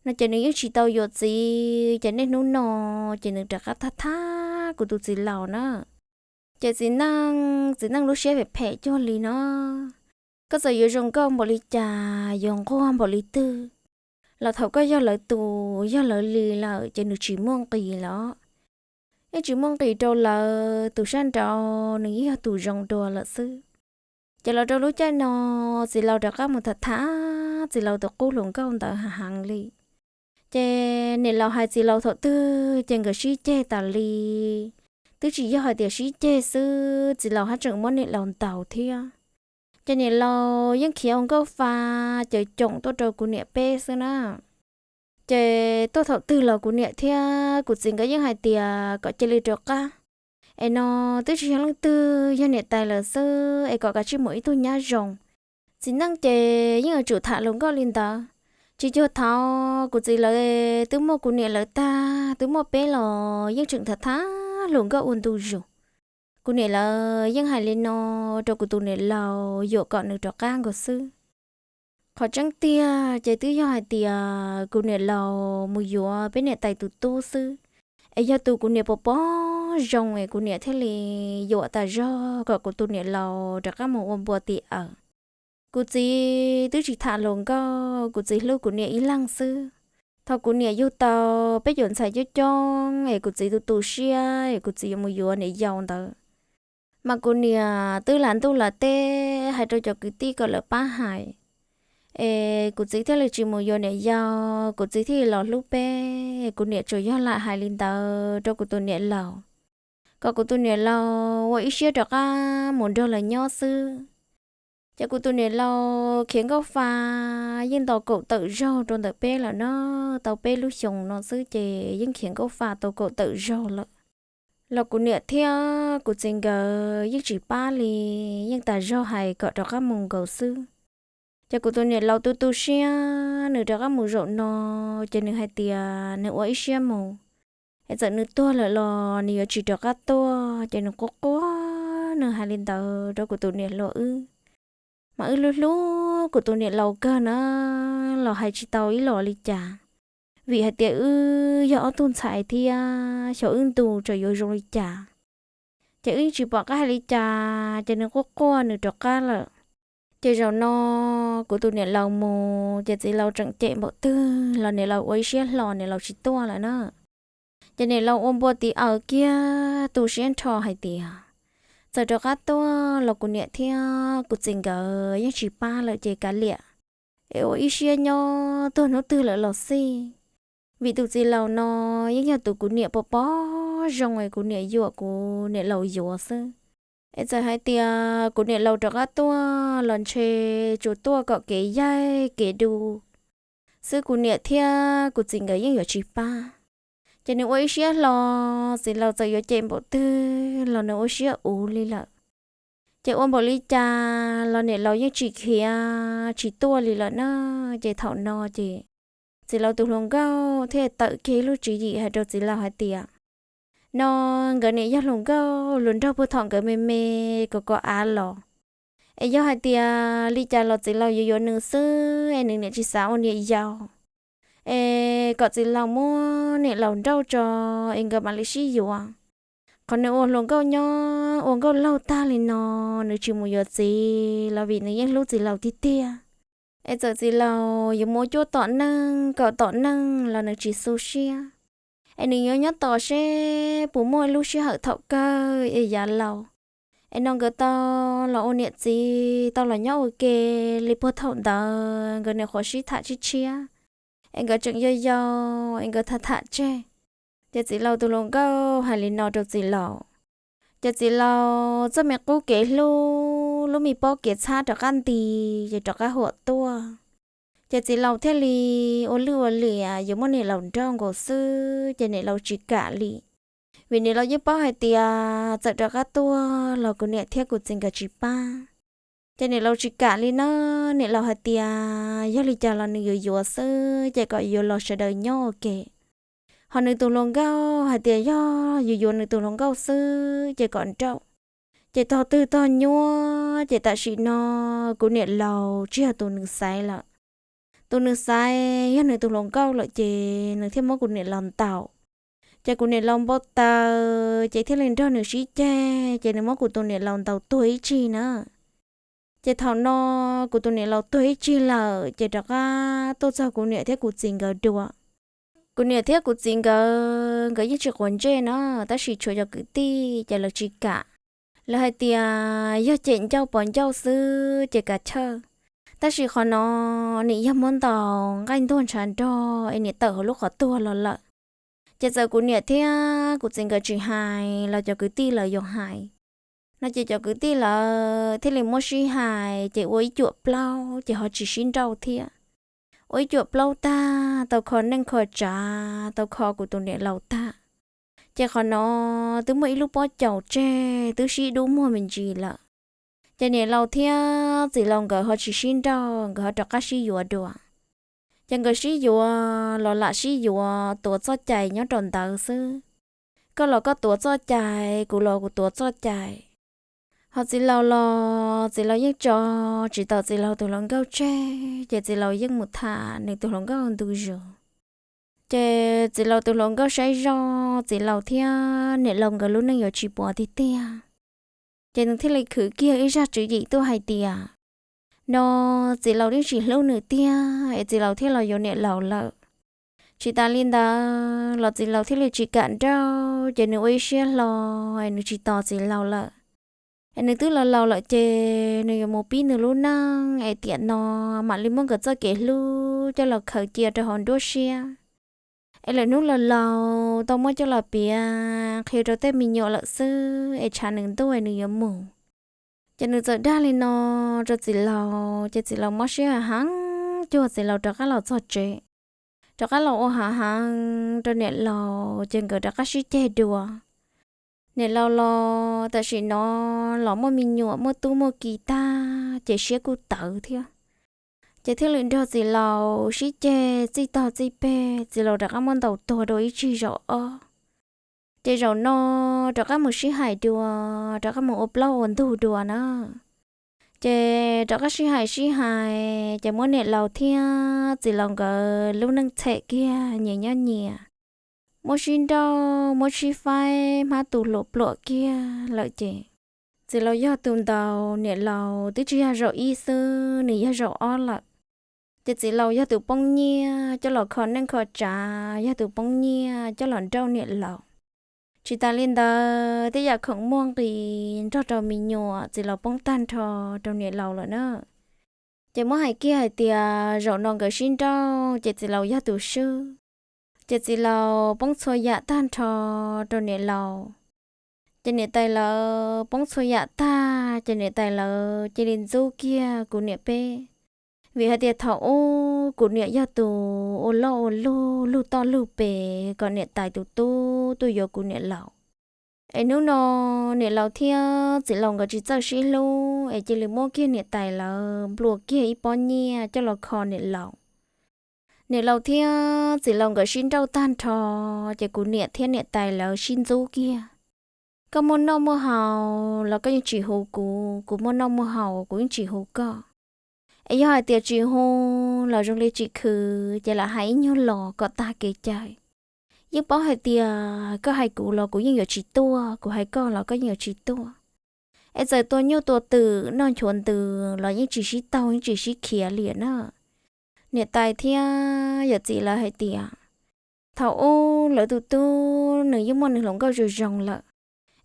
no ces nws yeej tsis tau yuav txiv, ces niaj hnub no ces nws rov qab thab thab kuv tus txiv laus na. Ces txiv neej, txiv neej lub siab phem phem cuag li no. Koj txawm yuav zoo nkauj npaum li cas, yuav nquag npaum li twg, los thaum koj yog lawv tus, yog lawv li lawm ces nws tsis muaj nqis los, yeej tsis muaj nqis rau lawv. Tus sab nraud nws yeej yog tus zoo dua lawm xwb. Ces los rau lub caij no, txiv laus rov qab mus tham tham txiv laus tus qub hluas nkauj ntawd heev heev li. Ces niam laus hais txiv laus thaum twg ces nkawd sib ceg tas li. Twb tsis yog hais tias sib ceg xwb, txiv laus haj tseem muab niam laus ntaus thiab. Ces niam laus yeej khiav ua nkauj fa, caws coom tuaj rau kuv niam peb xwb na. Ces tuaj thaum twg los kuv niam thiab kuv txiv nkawd yeej hais tias kom cia li rov qab, es no twb tsis yog leej twg, yog niam tais lawm xwb, es kom kav tsij mus ib tug nyab zoo. Txiv neej ces yeej yuav tsum tham hluas nkauj li ntawd. Tsis cuag thaud kuv txiv lawv twb muaj kuv niam lawv tag, twb muaj peb los yeej tseem tham tham hluas nkauj ua ntu zus. Kuv niam lawv yeej hais li no rau kuv tus niam laus yuam kom nws rov qab nkaus xwb. Qhov tseeb tiag ces twb yog hais tias kuv niam laus mus yuav peb niam tais tus tub xwb, es yog tus kuv niam pom pom zoo es kuv niam thiaj li yuam tas zog kom kuv tus niam laus rov qab mus ua npua ti awm. Kuv txiv twb tsis tham hluas nkauj, kuv txiv hlub kuv niam ib leeg xwb. Thaum kuv niam yug tau peb cov ntxhais coob coob es kuv txiv tu tu siab es kuv txiv yuav mus yuav niam yau ntawd, mas kuv niam twb lam ntuj lam teb hais rau cov kwv tij kom lawv pab hais, es kuv txiv thiaj li tsis mus yuav niam yau, kuv txiv thiaj li los hlub peb. Kuv niam tsuas yog lam hais li ntawd rau kuv tus niam laus, kom kuv tus niam laus ua ib siab rov qab mus nrog lawv nyob xwb. Ces kuv tus niam laus khiav nkauj fa yeej nto kaum tawm zaug rau ntawm peb lawm na, tau peb lub xyoos no xwb ces yeej khiav nkauj fa tau kaum tawm zaug lawm. Los kuv niam thiab kuv txiv nkawd yeej tsis pab li, yeej tas zog hais kom rov qab mus nkaus xwb. Ces kuv tus niam laus tu tu siab nws rov qab mus zaum no, ces nws hais tias nws ua ib siab mus, es txawm nws tuag lawm los nws yuav tsis rov qab tuaj. Ces nws quaj quaj nws hais li ntawd rau kuv tus niam hluas wb. Mas wb hlub hlub kuv tus niam laus kawg na, los hais tsis tau ib los li cas, vim hais tias wb yog ob tug ntxhais thiab xyov wb ntu tseem yuav zoo li cas. Ces wb yeej tsis pom qab hais li cas, ces nws quaj quaj nws rov qab lawm. Ces zaum no kuv tus niam laus mus ces txiv laus tseem cem npaum twg los niam laus ua ib siab hlo niam laus tsis tuaj lawm na. Ces niam laus ua npua tiv awm kiag tu siab nrho hais tias txawm rov qab tuaj los kuv niam thiab kuv txiv nkawd yeej tsis pab lawm ces kav liam, es ua ib siab nyob tuag hnub twg lawm los xij. Vim tus txiv laus no yeej yog tus kuv niam pom pom zoo es kuv niam yuam kuv niam laus yuav xwb. Es txawm hais tias kuv niam laus rov qab tuaj los ntshe tsuas tuaj kom kev yaig kev du xwb, kuv niam thiab kuv txiv nkawd yeej yuav tsis pab. Ces nws ua ib siab hlo, txiv laus txawm yuav cem npaum twg los nws ua siab uv li lawm. Ces ua npaum li cas los niam laus yeej tsis khiav tsis tuaj li lawm na. Ces thaum no ces txiv laus tus hluas nkauj thiaj tawm kiag ib lub tswv yim hais rau txiv laus hais tias, no nkawd niam yog hluas nkauj hluas nraug puag thaum nkawd me me kom kov av los. Es yog hais tias li cas los txiv laus yuav yuav nws xwb es nws niam tsis xav ua niam yau. Es kom txiv laus muab niam laus nrauj tso es nkawd mam li sib yuav. Qhov nws ua hluas nkauj nyob ua nkauj laug tag li no, nws tsis mus yuav txiv los vim nws yeej hlub txiv laus tiag tiag. Es txawm txiv laus yuav mus ua cuab tom neej kaum tom neej los nws tsis xu siab. Es nws yuav nyob tos seb puas muaj lub sij hawm thaum kawg es yav laus, es no nkawd tau los ua niam txiv tau los nyob ua ke li puag thaum ntawd nkawd niam qhuav sib tham tshiab tshiab, es nkawd tseem yau yau es nkawd tham tham tseg. Ces txiv laus tus hluas nkauj hais li no rau txiv laus. Ces txiv laus txoj me qub kev hlub, lub me pob kev txhab rov qab nti, ces rov qab huam tuaj. Ces txiv laus thiaj li ua lwj ua liam yuav muab niam laus nrauj nkaus xwb, ces niam laus tsis kam li. Vim niam laus yeej paub hais tias txawm rov qab tuaj los kuv niam thiab kuv txiv nkawd tsis pab. Ces niam laus tsis kam li na, niam laus hais tias yog li cas los nws yuav yuav xwb, ces kom yuav los sawv daws nyob ua ke. Ho nws tus hluas nkauj hais tias yog yuav yuav nws tus hluas nkauj xwb ces kom nrauj. Ces tog twg tog nyuaj, ces tam sim no kuv niam laus tsis yog tus nws xaiv lawm. Tus nws xaiv yog nws tus hluas nkauj lawm ces nws thiaj muab kuv niam laus ntaus. Ces kuv niam laus npau taws ces thiaj li nrog nws sib ceg, ces nws muab kuv tus niam laus ntaus tuag ib tsig na. Ces thaum no kuv tus niam laus tuag ib tsig lawm ces rov qab tuaj txog kuv niam thiab kuv txiv nkawd dua. Kuv niam thiab kuv txiv nkawd, nkawd yeej tsis quav ntsej no, tab sis tshuav cov kwv tij ces lawv tsis kam. Lawv hais tias yog cem ncauj pov ncauj xwb ces kav chawj. Tab sis qhov no nim yog muab ntaus nqaij ntuag ntshav nrog es nim tawm hauv lub qhov tuag los lawm. Ces txawm kuv niam thiab kuv txiv nkawd tsis hais los cov kwv tij lawv yuav hais no ces cov kwv tij lawv thiaj li muab sib hais ces ua ib cuam plaub ces ho tsis sib nrauj thiab. Ua ib cuam plaub tag tau kho neej kho tsav, tau kho kuv tus niam laus tag. Ces qhov no twb muaj ib lub pob caus tseg twb sib dub muag me ntsis lawm. Ces niam laus thiab txiv laus nkawd ho tsis sib nrauj, nkawd ho rov qab sib yuav dua. Ces nkawd sib yuav los lam sib yuav tuav txoj cai nyob rau ntawd xwb. Koj los koj tuav txoj cai, kuv los kuv tuav txoj cai. Ho txiv laus los txiv laus yeej tso tsis tau txiv laus tus hluas nkauj tseg, ces txiv laus yeej mus tham nws tus hluas nkauj ntu zus. Ces txiv laus tus hluas nkauj saib zoj txiv laus thiab niam laus nkawd lub neej yuav tsis puas tiag tiag. Ces nws thiaj li khwv kiag ib zaj tswv yim tuaj hais tias, no txiv laus yeej tsis hlub nws tiag es txiv laus thiaj los yuav niam laus lawm. Tsis tas li ntawd los txiv laus thiaj li tsis kam nrauj, ces nws ua ib siab hlo es nws tsis tos txiv laus lawm. Es nws twb los laus lawm ces nws yuav mus pib nws lub neej es tiam no mam li muab nkawd txoj kev hlub coj los khaws cia rau hauv nruab siab. Es lwm hnub los laus tau muab coj los piav qhia rau tej me nyuam lawm xwb es tshav nws ntuj es nws yuav mus. Ces nws txawm dag li no rau txiv laus, ces txiv laus mob siab heev, cuag txiv laus rov qab los txog tsev, rov qab los ua hav heev rau niam laus, ces nkawd rov qab sib ceg dua. Niam laus los tam sim no los muaj me nyuam muaj tub muaj ki tag, ces siab kuj tawv thiab. Ces thiaj li nrog txiv laus sib ceg txij tog txij peg, txiv laus rov qab muab ntaus tuag dua ib tsig zaum ob. Ces zaum no rov qab mus sib hais dua, rov qab mus ua plaub ua ntug dua na. Ces rov qab sib hais sib hais, ces muab niam laus thiab txiv laus nkawd lub neej txhem kiag nyias nyob nyias, muab sib nrauj muab sib faib hmab tu hluas pluam kiag lawm ces, txiv laus yog tus ntaus, niam laus twb tsis yog zaum ib xwb, nws yog zaum ob lawm. Ces txiv laus yog tus poob nyiaj coj los kho neej kho tsav, yog tus poob nyiaj coj los nrauj niam laus. Tsis tas li ntawd, tej yam khoom muaj nqis nrog rau me nyuam txiv laus poob tag nrho rau niam laus lawm na. Ces muab hais kiag hais tias zaum no nkawd sib nrauj ces txiv laus yog tus swb. Ces txiv laus poob txhua yam tag nrho rau niam laus. Ces niam tais lawv poob txhua yam tag, ces niam tais lawv cia li ntxub kiag kuv niam peb. Vim hais tias thaum ub kuv niam yog tus ua loj ua lug, lug toj lug pes kom niam tais tus tub tuaj yuav kuv niam laus. Es hnub no niam laus thiab txiv laus nkawd tsis txawj sib hlub, es cia li muab kiag niam tais lawv nplua kiag ib pob nyiaj coj los kho niam laus. Niam laus thiab txiv laus nkawd sib nrauj tag nrho, ces kuv niam thiab niam tais lawv sib ntxub kiag. Koj muaj noj muaj haus los koj yeej tsis hu kuv, kuv muaj noj muaj haus kuv yeej tsis hu koj. Es yog hais tias tsis hu los zoo li tsis khwv, ces lam hais ib nyuag los kom tag kev cai. Yeej paub hais tias koj hais kuv los kuv yeej yuav tsis tuaj, kuv hais koj los koj yeej yuav tsis tuaj. Es txawm tua nyuj tua twm noj nchuav ntws los yeej tsis sib taug yeej tsis sib khiav li na. Niam tais thiab yawm txiv lawv hais tias, thaum ub lawv tus tub nws yeej muaj nws hluas nkauj zoo zoo lawm,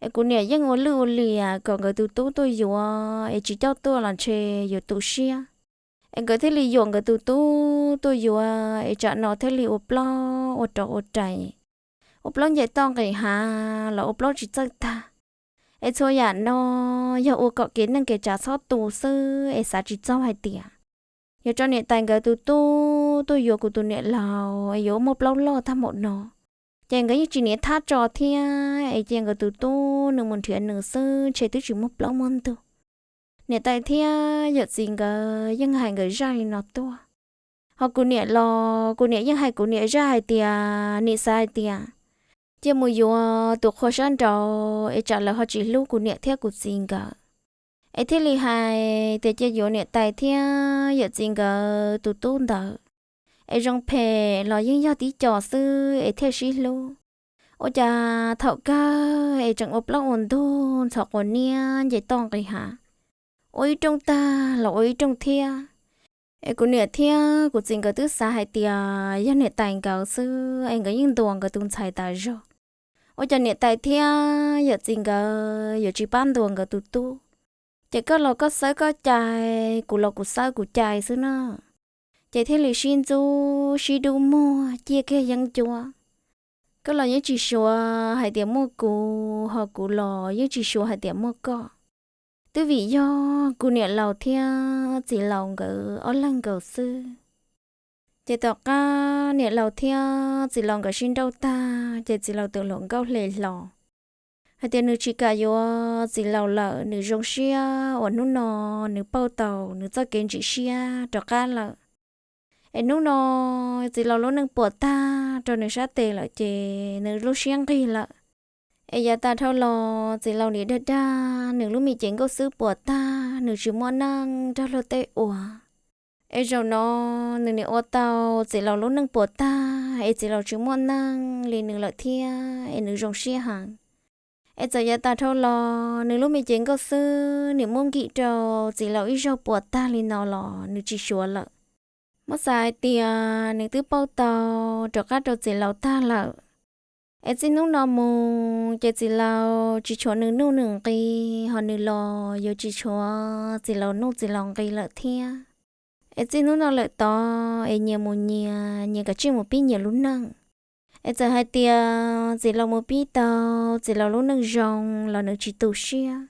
es kuv niam yeej ua lwj ua liam kom nkawd tus tub tuaj yuav, es tsis coj tuaj los ntshe yuav tu siab. Es nkawd thiaj li yuam nkawd tus tub tuaj yuav, es tsam no thiaj li ua plaub ua rov ua rais, ua plaub nce toj nqis hav los ua plaub tsis txawj tag. Es txhua yam no yog ua kom kev neej kev tsav txhob tu xwb, es xav tsis txog hais tias yuav tso niam tais nkawd tus tub tuaj yuav kuv tus niam laus, es yuav ua muaj plaub loj tag npaum no. Ces nkawd yeej tsis niam thab tso thiab, es cia nkawd tus tub nws mus nrhiav nws xwb, ntshe twb tsis muaj plaub muaj ntug. Niam tais thiab yawm txiv nkawd yeej hais nkawd zaj li no tuaj. Ho kuv niam los kuv niam yeej hais kuv niam zaj hais tias, nim xav hais tias cia mus yuav tus qhua sab nraud, es tsam lawv ho tsis hlub kuv niam thiab kuv txiv nkawd. Es thiaj li hais tias cia yuav niam tais thiab yawm txiv nkawd tus tub ntawd, es zoo phem los yeej yog tib co xwb es thiaj sib hlub. Ua cas thaum kawg es tseem ua plaub ua ntug ntxhov quav niab nce toj nqis hav, ua ib rooj tag los ua ib rooj thiab. Es kuv niam thiab kuv txiv nkawd twb xav hais tias yog niam tais nkawd xwb es nkawd yeej ntuas nkawd tus ntxhais tas zog. Ua cas niam tais thiab yawm txiv nkawd yuav tsis pab ntuas nkawd tus tub? Ces koj los koj xawb koj cai, kuv los kuv xawb kuv cai xwb na. Ces thiaj li sib ntxub sib dub muag ciaj kiag yeeb ncuab. Koj los yeej tsis suav hais tias muaj kuv, ho kuv los yeej tsis suav hais tias muaj koj. Twb vim yog kuv niam laus thiab txiv laus nkawd ob leeg nkaus xwb. Ces tom qab niam laus thiab txiv laus nkawd sib nrauj tag, ces txiv laus tus hluas nkauj hle hlo hais tias nws tsis kam yuav txiv laus lawm, nws zoo siab uas hnub no nws pauj tau nws txoj kev ntsim siab rov qab lawm. Es hnub no txiv laus lub neej puas tag rau nws sab tes lawm ces nws lub siab nqig lawm. Es yav tas dhau los txiv laus nim dag dag nws lub me cev nkauj xwb puas tag, nws tsis muaj neej nrog luag tej ua. Es zaum no nws nim ua tau txiv laus lub neej puas tag es txiv laus tsis muaj neej li nws lawm thiab es nws zoo siab heev. Es txawm yav tas dhau los nws lub me cev nkauj xwb nim muab nkim rau txiv laus ib zaug puas tag li no los nws tsis suav lawm. Muab xav hais tias nws twb pauj tau rov qab rau txiv laus tag lawm. Es txij hnub no mus ces txiv laus tsis tshuav nws nuj nws nqi, ho nws los yuav tsis tshuav txiv laus nuj txiv laus nqi lawm thiab. Es txij hnub no lawm tod es nyias mus nyias, nyias kav tsij mus pib nyias lub neej. Es txawm hais tias txiv laus mus pib tau txiv laus lub neej zoo los nws tsis tu siab.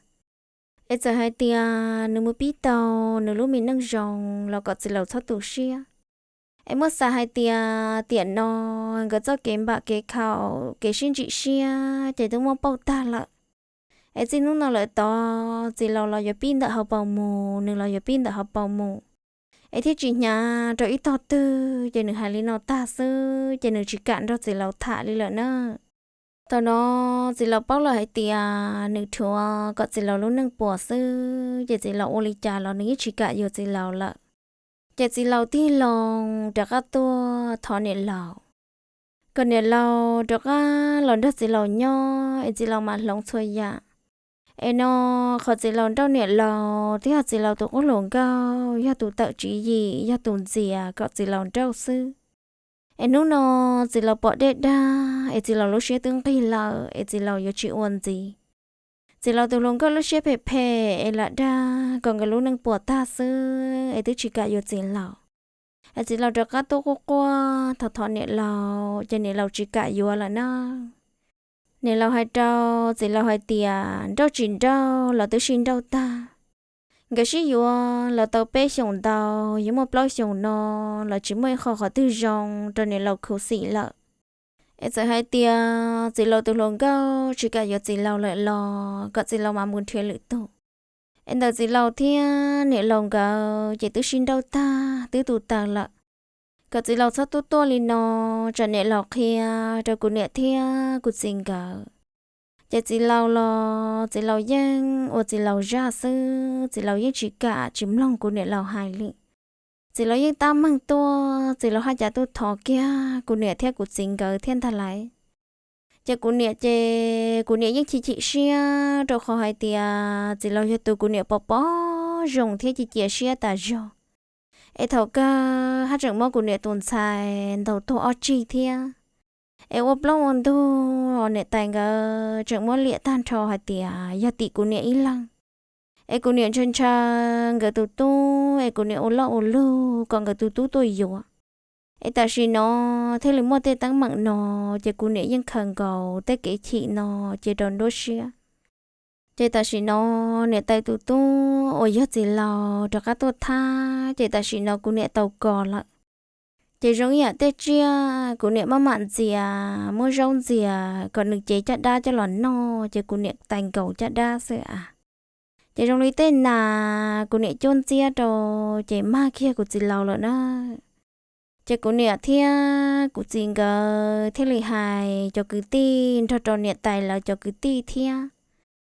Es txawm hais tias nws mus pib tau nws lub me neej zoo los kom txiv laus txhob tu siab. Es muab xav hais tias tiam no nkawd txoj kev npam kev khaum kev sib ntsim siab ces twb muab pauj tag lawm. Es txij hnub no lawm tod txiv laus los yuav pib ntawm hauv paus mus, nws los yuav pib ntawm hauv paus mus. Es thiaj tsis hnyav rau ib tog twg, ces nws hais li no tag xwb ces nws tsis kam nrog txiv laus tham li lawm na. Thaum no txiv laus paub lawm hais tias nws rhuav kom txiv laus lub neej puas xwb, ces txiv laus ua li cas los nws yeej tsis kam yuav txiv laus lawm. Ces txiv laus tig loo rov qab tuaj thov niam laus, kom niam laus rov qab los nrog txiv laus nyob es txiv laus mam hloov txhua yam. Es no qhov txiv laus nrauj niam laus twb yog txiv laus tus qub hluas nkauj, yog tus tawm tswv yim, yog tus ntxias kom txiv laus nrauj xwb. Es hnub no txiv laus pom dej dag es txiv laus lub siab twb nqig lawm es txiv laus yuav tsis ua ntxiv. Txiv laus tus hluas nkauj lub siab phem phem es lam dag kom nkawd lub neej puas tag xwb es twb tsis kam yuav txiv laus. Es txiv laus rov qab tuaj quaj quaj thov thov niam laus ces niam laus tsis kam yuav lawm na. Niam laus hais rau txiv laus hais tias nrauj tsis nrauj los twb sib nrauj tag. Nkawd sib yuav los tau peb xyoos ntau, yuav muaj plaub xyoos no los tsis muaj ib qho qhov twg zoo rau niam laus khuv xim lawm. Es txawm hais tias txiv laus tus hluas nkauj tsis kam yuav txiv laus lawm los kom txiv laus mam mus nrhiav lwm tus. Es ntawm txiv laus thiab niam laus nkawd ces twb sib nrauj tag twb tu taws lawm. Kom txiv laus txhob tuaj tuaj li no, tsam niam laus qhia rau kuv niam thiab kuv txiv nkawd. Ces txiv laus los txiv laus yeej ua txiv laus zaj xwb, txiv laus yeej tsis kam tsis mloog kuv niam laus hais li. Txiv laus yeej tab meeg tuaj, txiv laus haj cas tuaj thov kiag kuv niam thiab kuv txiv nkawd thiab ntag lauj. Ces kuv niam ces kuv niam yeej chim chim siab rau qhov hais tias txiv laus yog tus kuv niam pom pom zoo thiab cia cia siab tas zog. Es thaum kawg haj tseem muab kuv niam tus ntxhais ntaus tuag ob tsig thiab. Es ua plaub ua ntug, niam tais nkawd tseem muab liam tag nrho hais tias yog tim kuv niam ib leeg. Es kuv niam ntshaw ntshaw nkawd tus tub, es kuv niam ua loj ua lug kom nkawd tus tub tuaj yuav. Es tam sim no thiaj li muaj tej teeb meem no, ces kuv niam yeej khaws nkaus tej kev chim no cia rau nruab siab. Ces tam sim no niam tais tus tub uas yog txiv laus rov qab tuaj thab, ces tam sim no kuv niam tau kos lawm. Ces zoo ib yam tej tsiaj kuv niam maj mam ntxias, muab zaub ntxias kom nws cev caj dab coj los noj, ces kuv niam tais nkaus caj dab xwb a. Ces zoo li tej nas kuv niam cuab ntxiab rau, ces mag kiag kuv txiv laus lawm na. Ces kuv niam thiab kuv txiv nkawd thiaj li hais cov kwv tij nrog rau niam tais lawv cov kwv tij thiab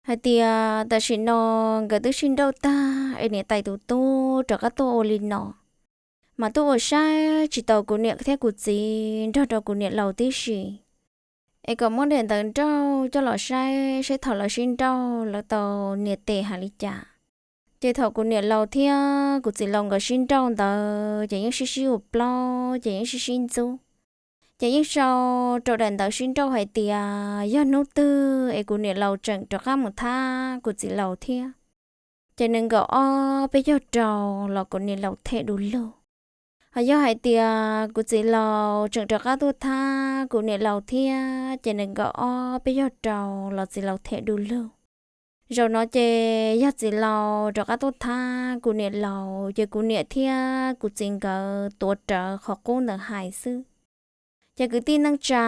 hais tias tam sim no nkawd twb sib nrauj tag es niam tais tus tub rov qab tuaj ua li no, mas tuaj ua saib tsis taus kuv niam thiab kuv txiv nrog rau kuv niam laus tib si. Es kom muab daim ntawv nrauj coj los saib saib thaum lawv sib nrauj lawv tau nias tes hais li cas. Ces thaum kuv niam laus thiab kuv txiv laus nkawd sib nrauj ntawd ces yeej sib sib ua plaub ces yeej sib sib ntxub. Ces yeej sau rau daim ntawv sib nrauj hais tias yog hnub twg es kuv niam laus tseem rov qab mus thab kuv txiv laus thiab, ces nees nkaum ob peb caug rau los kuv niam laus them du lug. Hos yog hais tias kuv txiv laus tseem rov qab tuaj thab kuv niam laus thiab, ces nees nkaum ob peb caug rau los txiv laus them du lug. Zaum no ces yog txiv laus rov qab tuaj thab kuv niam laus, ces kuv niam thiab kuv txiv nkawd tuav rawv qhov qub ntawd hais xwb. Ces kwv tij neej tsa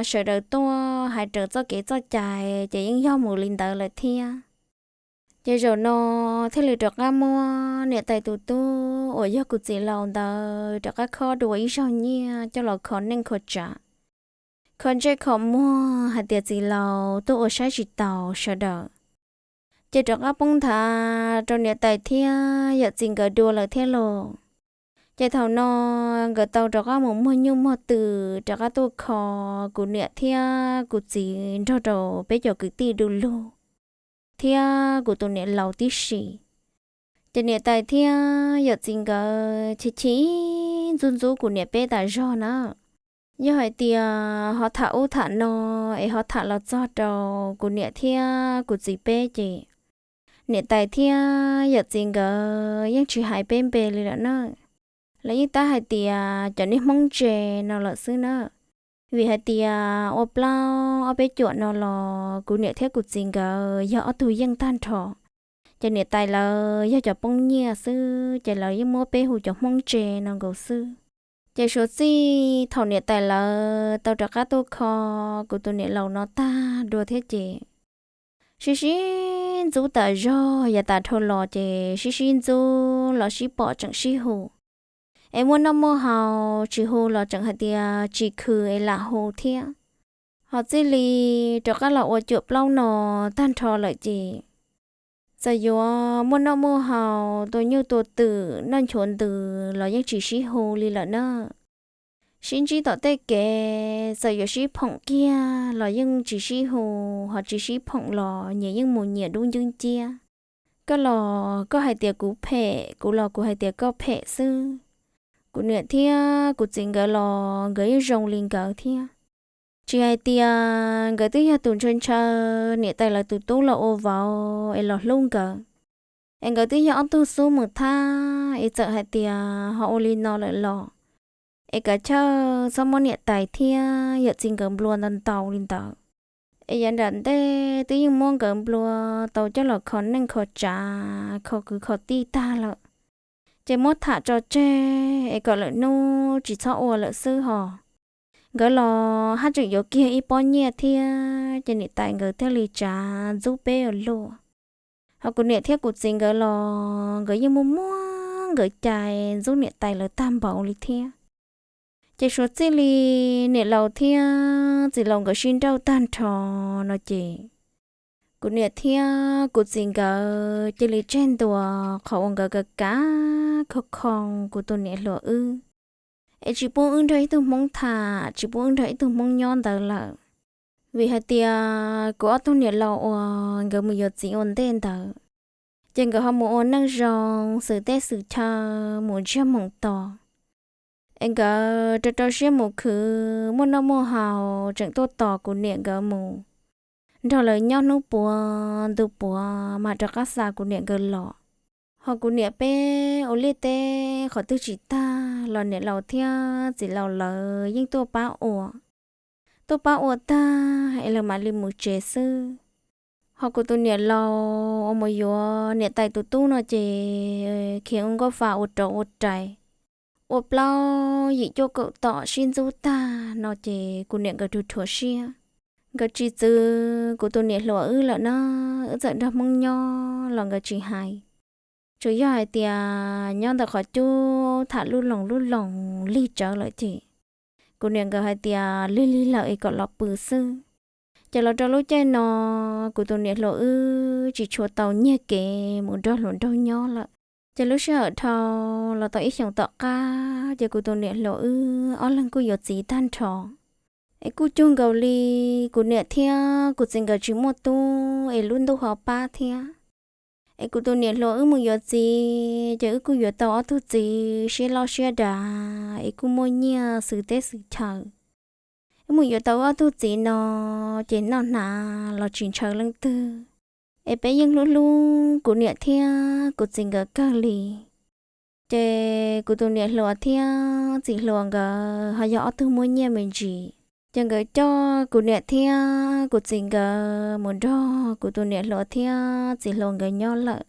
sawv daws tuaj hais raws txoj kev txoj cai, ces yeej yog mus li ntawd lawm thiab. Ces zaum no thiaj li rov qab muab niam tais tus tub uas yog kuv txiv laus ntawd rov qab khob dua ib zaug nyiaj coj los kho neej kho tsav, kho ntsej kho muag hais tias txiv laus tuaj ua saib tsis taus sawv daws. Ces rov qab poob nthav rau niam tais thiab yawm txiv nkawd dua lawm thiab los. Ces thaum no nkawd tau rov qab mus muag nyuj muag twm rov qab tuaj kho kuv niam thiab kuv txiv nrog rau peb cov kwv tij du lug thiab kuv tus niam laus tib si. Ces niam tais thiab yawm txiv nkawd chim chim ntxub ntxub kuv niam peb tas zog na. Yog hais tias ho tham ub tham no es ho tham los txog rau kuv niam thiab kuv txiv peb ces niam tais thiab yawm txiv nkawd yeej tsis hais peb npe li lawm na. Lawv yeej tab hais tias cov niag Hmoob ntse no lawm xwb na. Vim hais tias ua plaub ob peb cuam no los kuv niam thiab kuv txiv nkawd yog ob tug yeej tag nrho. Ces niam tais lawv yog cov poob nyiaj xwb ces lawv yeej muab peb hu cov Hmoob ntse no nkaus xwb. Ces suav txij thaum niam tais lawv tau rov qab tuaj kho kuv tus niam laus no tag dua thiab ces sib sib ntxub tas zog yav tas dhau los ces sib sib ntxub los sib pom tseem sib hu. Es muaj noj muaj haus tsis hu los tseem hais tias tsis khw es lam hu thiab. Ho txij li rov qab los ua cuam plaub no tag nrho lawm ces txawm yuav muaj noj muaj haus tua nyuj tua twm noj nchuav ntws los yeej tsis sib hu li lawm na. Sib ntsib tom tej kev txawm yuav sib phoom kiag los yeej tsis sib hu, ho tsis sib phoom los nyias yeej mus nyias dub ncwb nciab. Koj los koj hais tias kuv phem, kuv los kuv hais tias koj phem xwb. Kuv niam thiab kuv txiv nkawd los nkawd yeej zoo li nkawd thiab. Tsis hais tias nkawd twb yog tus ntshaw ntshaw niam tais lawv tus tub los ua vauv es los hlub nkawd, es nkawd twb yog ob tug xub mus thab es txawm hais tias ho ua li no lawm los, es kav chawj txhob muab niam tais thiab yawm txiv nkawd nplua ntau ntau li ntawd. Es yav nram ntej twb yeej muab nkawd nplua tau coj los kho neej kho tsav, kho kwv kho tij tag lawm, ces muab tham tso tseg es kom lwm hnub tsis txhob ua lawm xwb hos. Nkawd los haj tseem yuav kiag ib pob nyiaj thiab, ces niam tais nkawd thiaj li tsav ntxub peb ua luaj. Ho kuv niam thiab kuv txiv nkawd los nkawd yeej muaj muab nkawd cai ntxub niam tais lawv tag npaum li thiab. Ces suav txij li niam laus thiab txiv laus nkawd sib nrauj tag nrho no ces kuv niam thiab kuv txiv nkawd cia li tseg ntua qhov uas nkawd kav kav kho kho kuv tus niam hluas wb, es tsis pub wb nrog ib tug Hmoob tham, tsis pub wb nrog ib tug Hmoob nyob ntawd lawm. Vim hais tias kuv ob tug niam laus uas nkawd mus yuav txiv ua ntej ntawd, ces nkawd ho mus ua neej zoo xwm teb xwm chaw mus ntsiag moos tos. Es nkawd rau rau siab mus khwv muaj noj muaj haus tseem tuaj tos kuv niam nkawd mus nrog lawv nyob hnub puav ntu puav mas rov qab xa kuv niam nkawd los. Ho kuv niam peb ua liaj teb qhov twg tsis tag los niam laus thiab txiv laus lawv yeej tuaj pab ua. Tuaj pab ua tag es lawv mam li mus tsev xwb. Ho kuv tus niam laus uas mus yuav niam tais tus tub no ces khiav ua nkauj fa ua rauv ua rais, ua plaub yim cuaj kaum tom sib ntxub tag no ces kuv niam nkawd rhuav rhuav siab. Nkawd tsis txwv kuv tus niam hluas wb lawm na, wb txawm nrog Hmoob nyob los nkawd tsis hais. Tsuas yog hais tias nyob ntawm qhov cub tham lub loos lub loos lig tsawv lawm ces kuv niam nkawd hais tias lig lig lawm es kom los pw xwb. Ces los rau lub caij no kuv tus niam hluas wb tsis tshua tau nyiag kev mus nrog hluas nraug nyob lawm. Ces lub sij hawm dhau los tau ib xyoos tom qab ces kuv tus niam hluas wb ob leeg kuj yuav txiv tag nrho. Es kuj cuag nkaus li kuv niam thiab kuv txiv nkawd tsis muaj tub es lub ntuj ho pab thiab. Es kuv tus niam hluas wb mus yuav txiv ces wb kuj yuav tau ob tug txiv siab loj siab dav es kuj muaj nyiaj xwm teb xwm chaw. Wb mus yuav tau wb ob tug txiv no ces noj hnav los tsis ntshaw leej twg, es peb yeej hlub hlub kuv niam thiab kuv txiv nkawd kawg li. Ces kuv tus niam hluas thiab txiv hluas nkawd ho yog ob tug muaj nyiaj me ntsis, ces nkawd coj kuv niam thiab kuv txiv nkawd mus nrog kuv tus niam hluas thiab txiv hluas nkawd nyob lawm.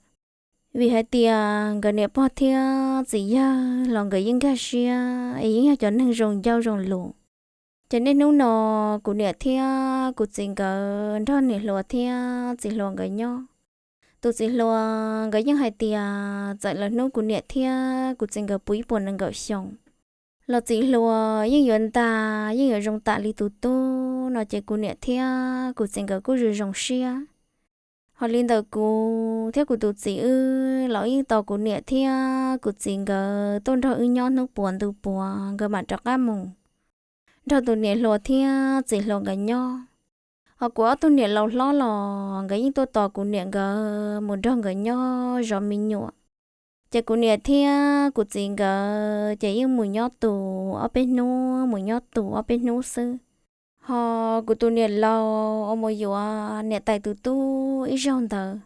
Vim hais tias nkawd niam pog thiab txiv yawg los nkawd yeej nkag siab es yeej yog cov neeg zoo ncauj zoo lus. Ces niaj hnub no kuv niam thiab kuv txiv nkawd nrog niam hluas thiab txiv hluas nkawd nyob. Tus txiv hluas nkawd yeej hais tias txawm lawv hnub kuv niam thiab kuv txiv nkawd puv ib puas nees nkaum xyoo los txiv hluas yeej yuav ntas yeej yuav zoo tam li tus tub no ces kuv niam thiab kuv txiv nkawd kuj zoo zoo siab. Ho li ntawm kuv thiab kuv tus txiv wb los wb yeej tos kuv niam thiab kuv txiv nkawd tuaj nrog wb nyob hnub puas ntu puas nkawd mam rov qab mus nrog tus niam hluas thiab txiv hluas nkawd nyob. Ho kuv ob tug niam laus hlob los nkawd yeej tuaj tos kuv niam nkawd mus nrog nkawd nyob zov me nyuam. Ces kuv niam thiab kuv txiv nkawd ces yeej mus nyob tus ob peb hnub mus nyob tus ob peb hnub xwb. Ho kuv tus niam laus uas mus yuav niam tais tus tub ib zaug ntawd,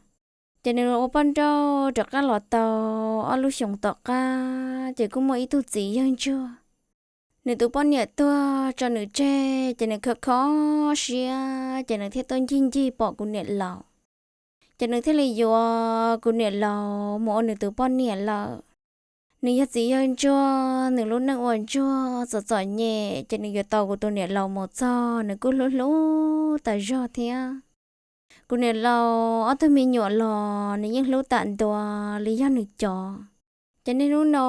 ces nws ua poj nrauj rov qab los tau ob lub xyoos tom qab ces kuj muaj ib tug txiv yawg ntsuag. Nws tus poj niam tuag tso nws tseg ces nws kho kho siab ces nws thiaj tuaj ncig ncig pom kuv niam laus. Ces nws thiaj li yuav kuv niam laus mus ua nws tus poj niam lawm. Nws yog txiv yawg ntsuag, nws lub neej ua ntsuag txom txom nyem ces nws yuav tau kuv tus niam laus mus txog nws kuj hlub hlub tas zog thiab. Kuv niam laus ob tug me nyuam los nws yeej hlub tam ntua li yog nws cov. Ces niaj hnub no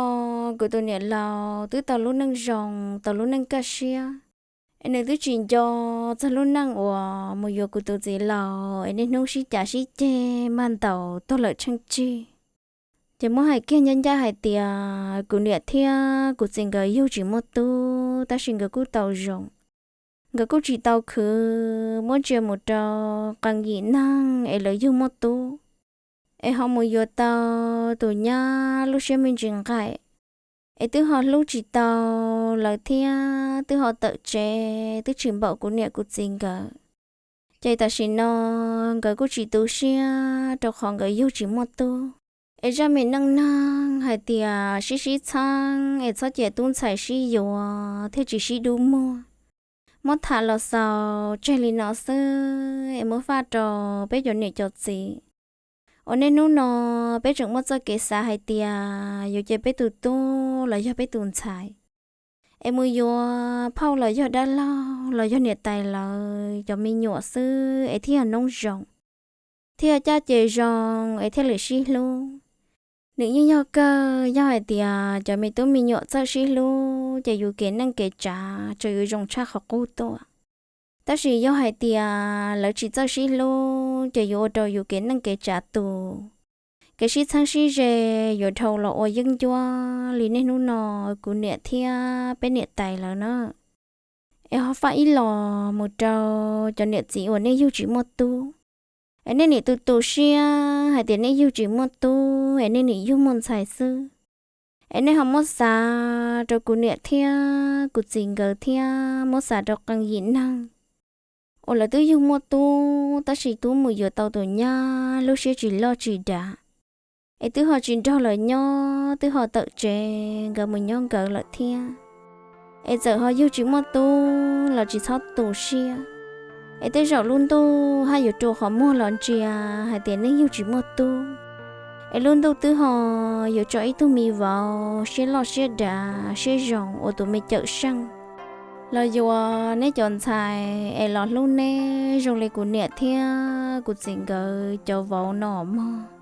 kuv tus niam laus twb tau lub neej zoo, tau lub neej kaj siab, es nws twb tsis nco txog lub neej uas mus yuav kuv tus txiv laus es niaj hnub sib cav sib ceg mag ntaus tuag lawm tsheej tsig. Ces muab hais kiag ncaj ncaj hais tias kuv niam thiab kuv txiv nkawd yug tsis muaj tub tab sis nkawd kuj tau zoo. Nkawd kuj tsis tau khwv muab ntsia mus rau qee yim neeg es lawv yug muaj tub, es ho mus yuav tau tus nyab lub siab me ntsis nqaim, es twb ho hlub tsis tau lawv thiab twb ho tawm tsev twb tsis npaum kuv niam kuv txiv nkawd. Ces tam sim no nkawd kuj tsis tu siab rau qhov nkawd yug tsis muaj tub. Es zaj me neej neeg hais tias sib sib txheeb es txhob cia tub ntxhais sib yuav thiaj tsis sib dub muag. Muab tham los xaus tseg li no xwb es muab faj rau peb cov niam cov txiv uas niaj hnub no peb tseem muaj txoj kev xav hais tias yuav cia peb tus tub los yog peb tus ntxhais es mus yuav phauj los yog dab laug los yog niam tais lawv cov me nyuam xwb es thiaj yog noob zoo, thiaj yog caj ces zoo es thiaj li sib hlub. Nws yeej yog kawg yog hais tias cov me tub me nyuam txawj sib hlub ces yus kev neej kev tsav tsuas yuav zoo tshaj qhov qub tuaj. Tab sis yog hais tias lawv tsis txawj sib hlub ces yuav ua rau yus kev neej kev tsav tus, kev sib txheeb sib ze yuav dhau los ua yeeb ncuab li niaj hnub no kuv niam thiab peb niam tais lawv na. Es ho faj ib los mus rau cov niam txiv uas nej yug tsis muaj tub, es nej nim tu tu siab hais tias nej yug tsis muaj tub es nej nim yug muaj ntxhais xwb. Es nej ho muab xav rau kuv niam thiab kuv txiv nkawd thiab muab xav rau qee yim neeg uas lawv twb yug muaj tub tab sis tub mus yuav tau tus nyab lub siab tsis loj tsis dav, es twb ho tsis nrog lawv nyob twb ho tawm tsev nkawd mus nyob nkawd lawm thiab. Es txawm ho yug tsis muaj tub los tsis txhob tu siab, es tej zaum lub ntuj haj yuav rua qhov muag los ntsia hais tias nej yug tsis muaj tub, es lub ntuj twb ho yuav tso ib tug me vauv siab loj siab dav siab zoo ua tus me cawm seej los yuav neb cov ntxhais es los hlub neb zoo li kuv niam thiab kuv txiv nkawd cov vauv no mog.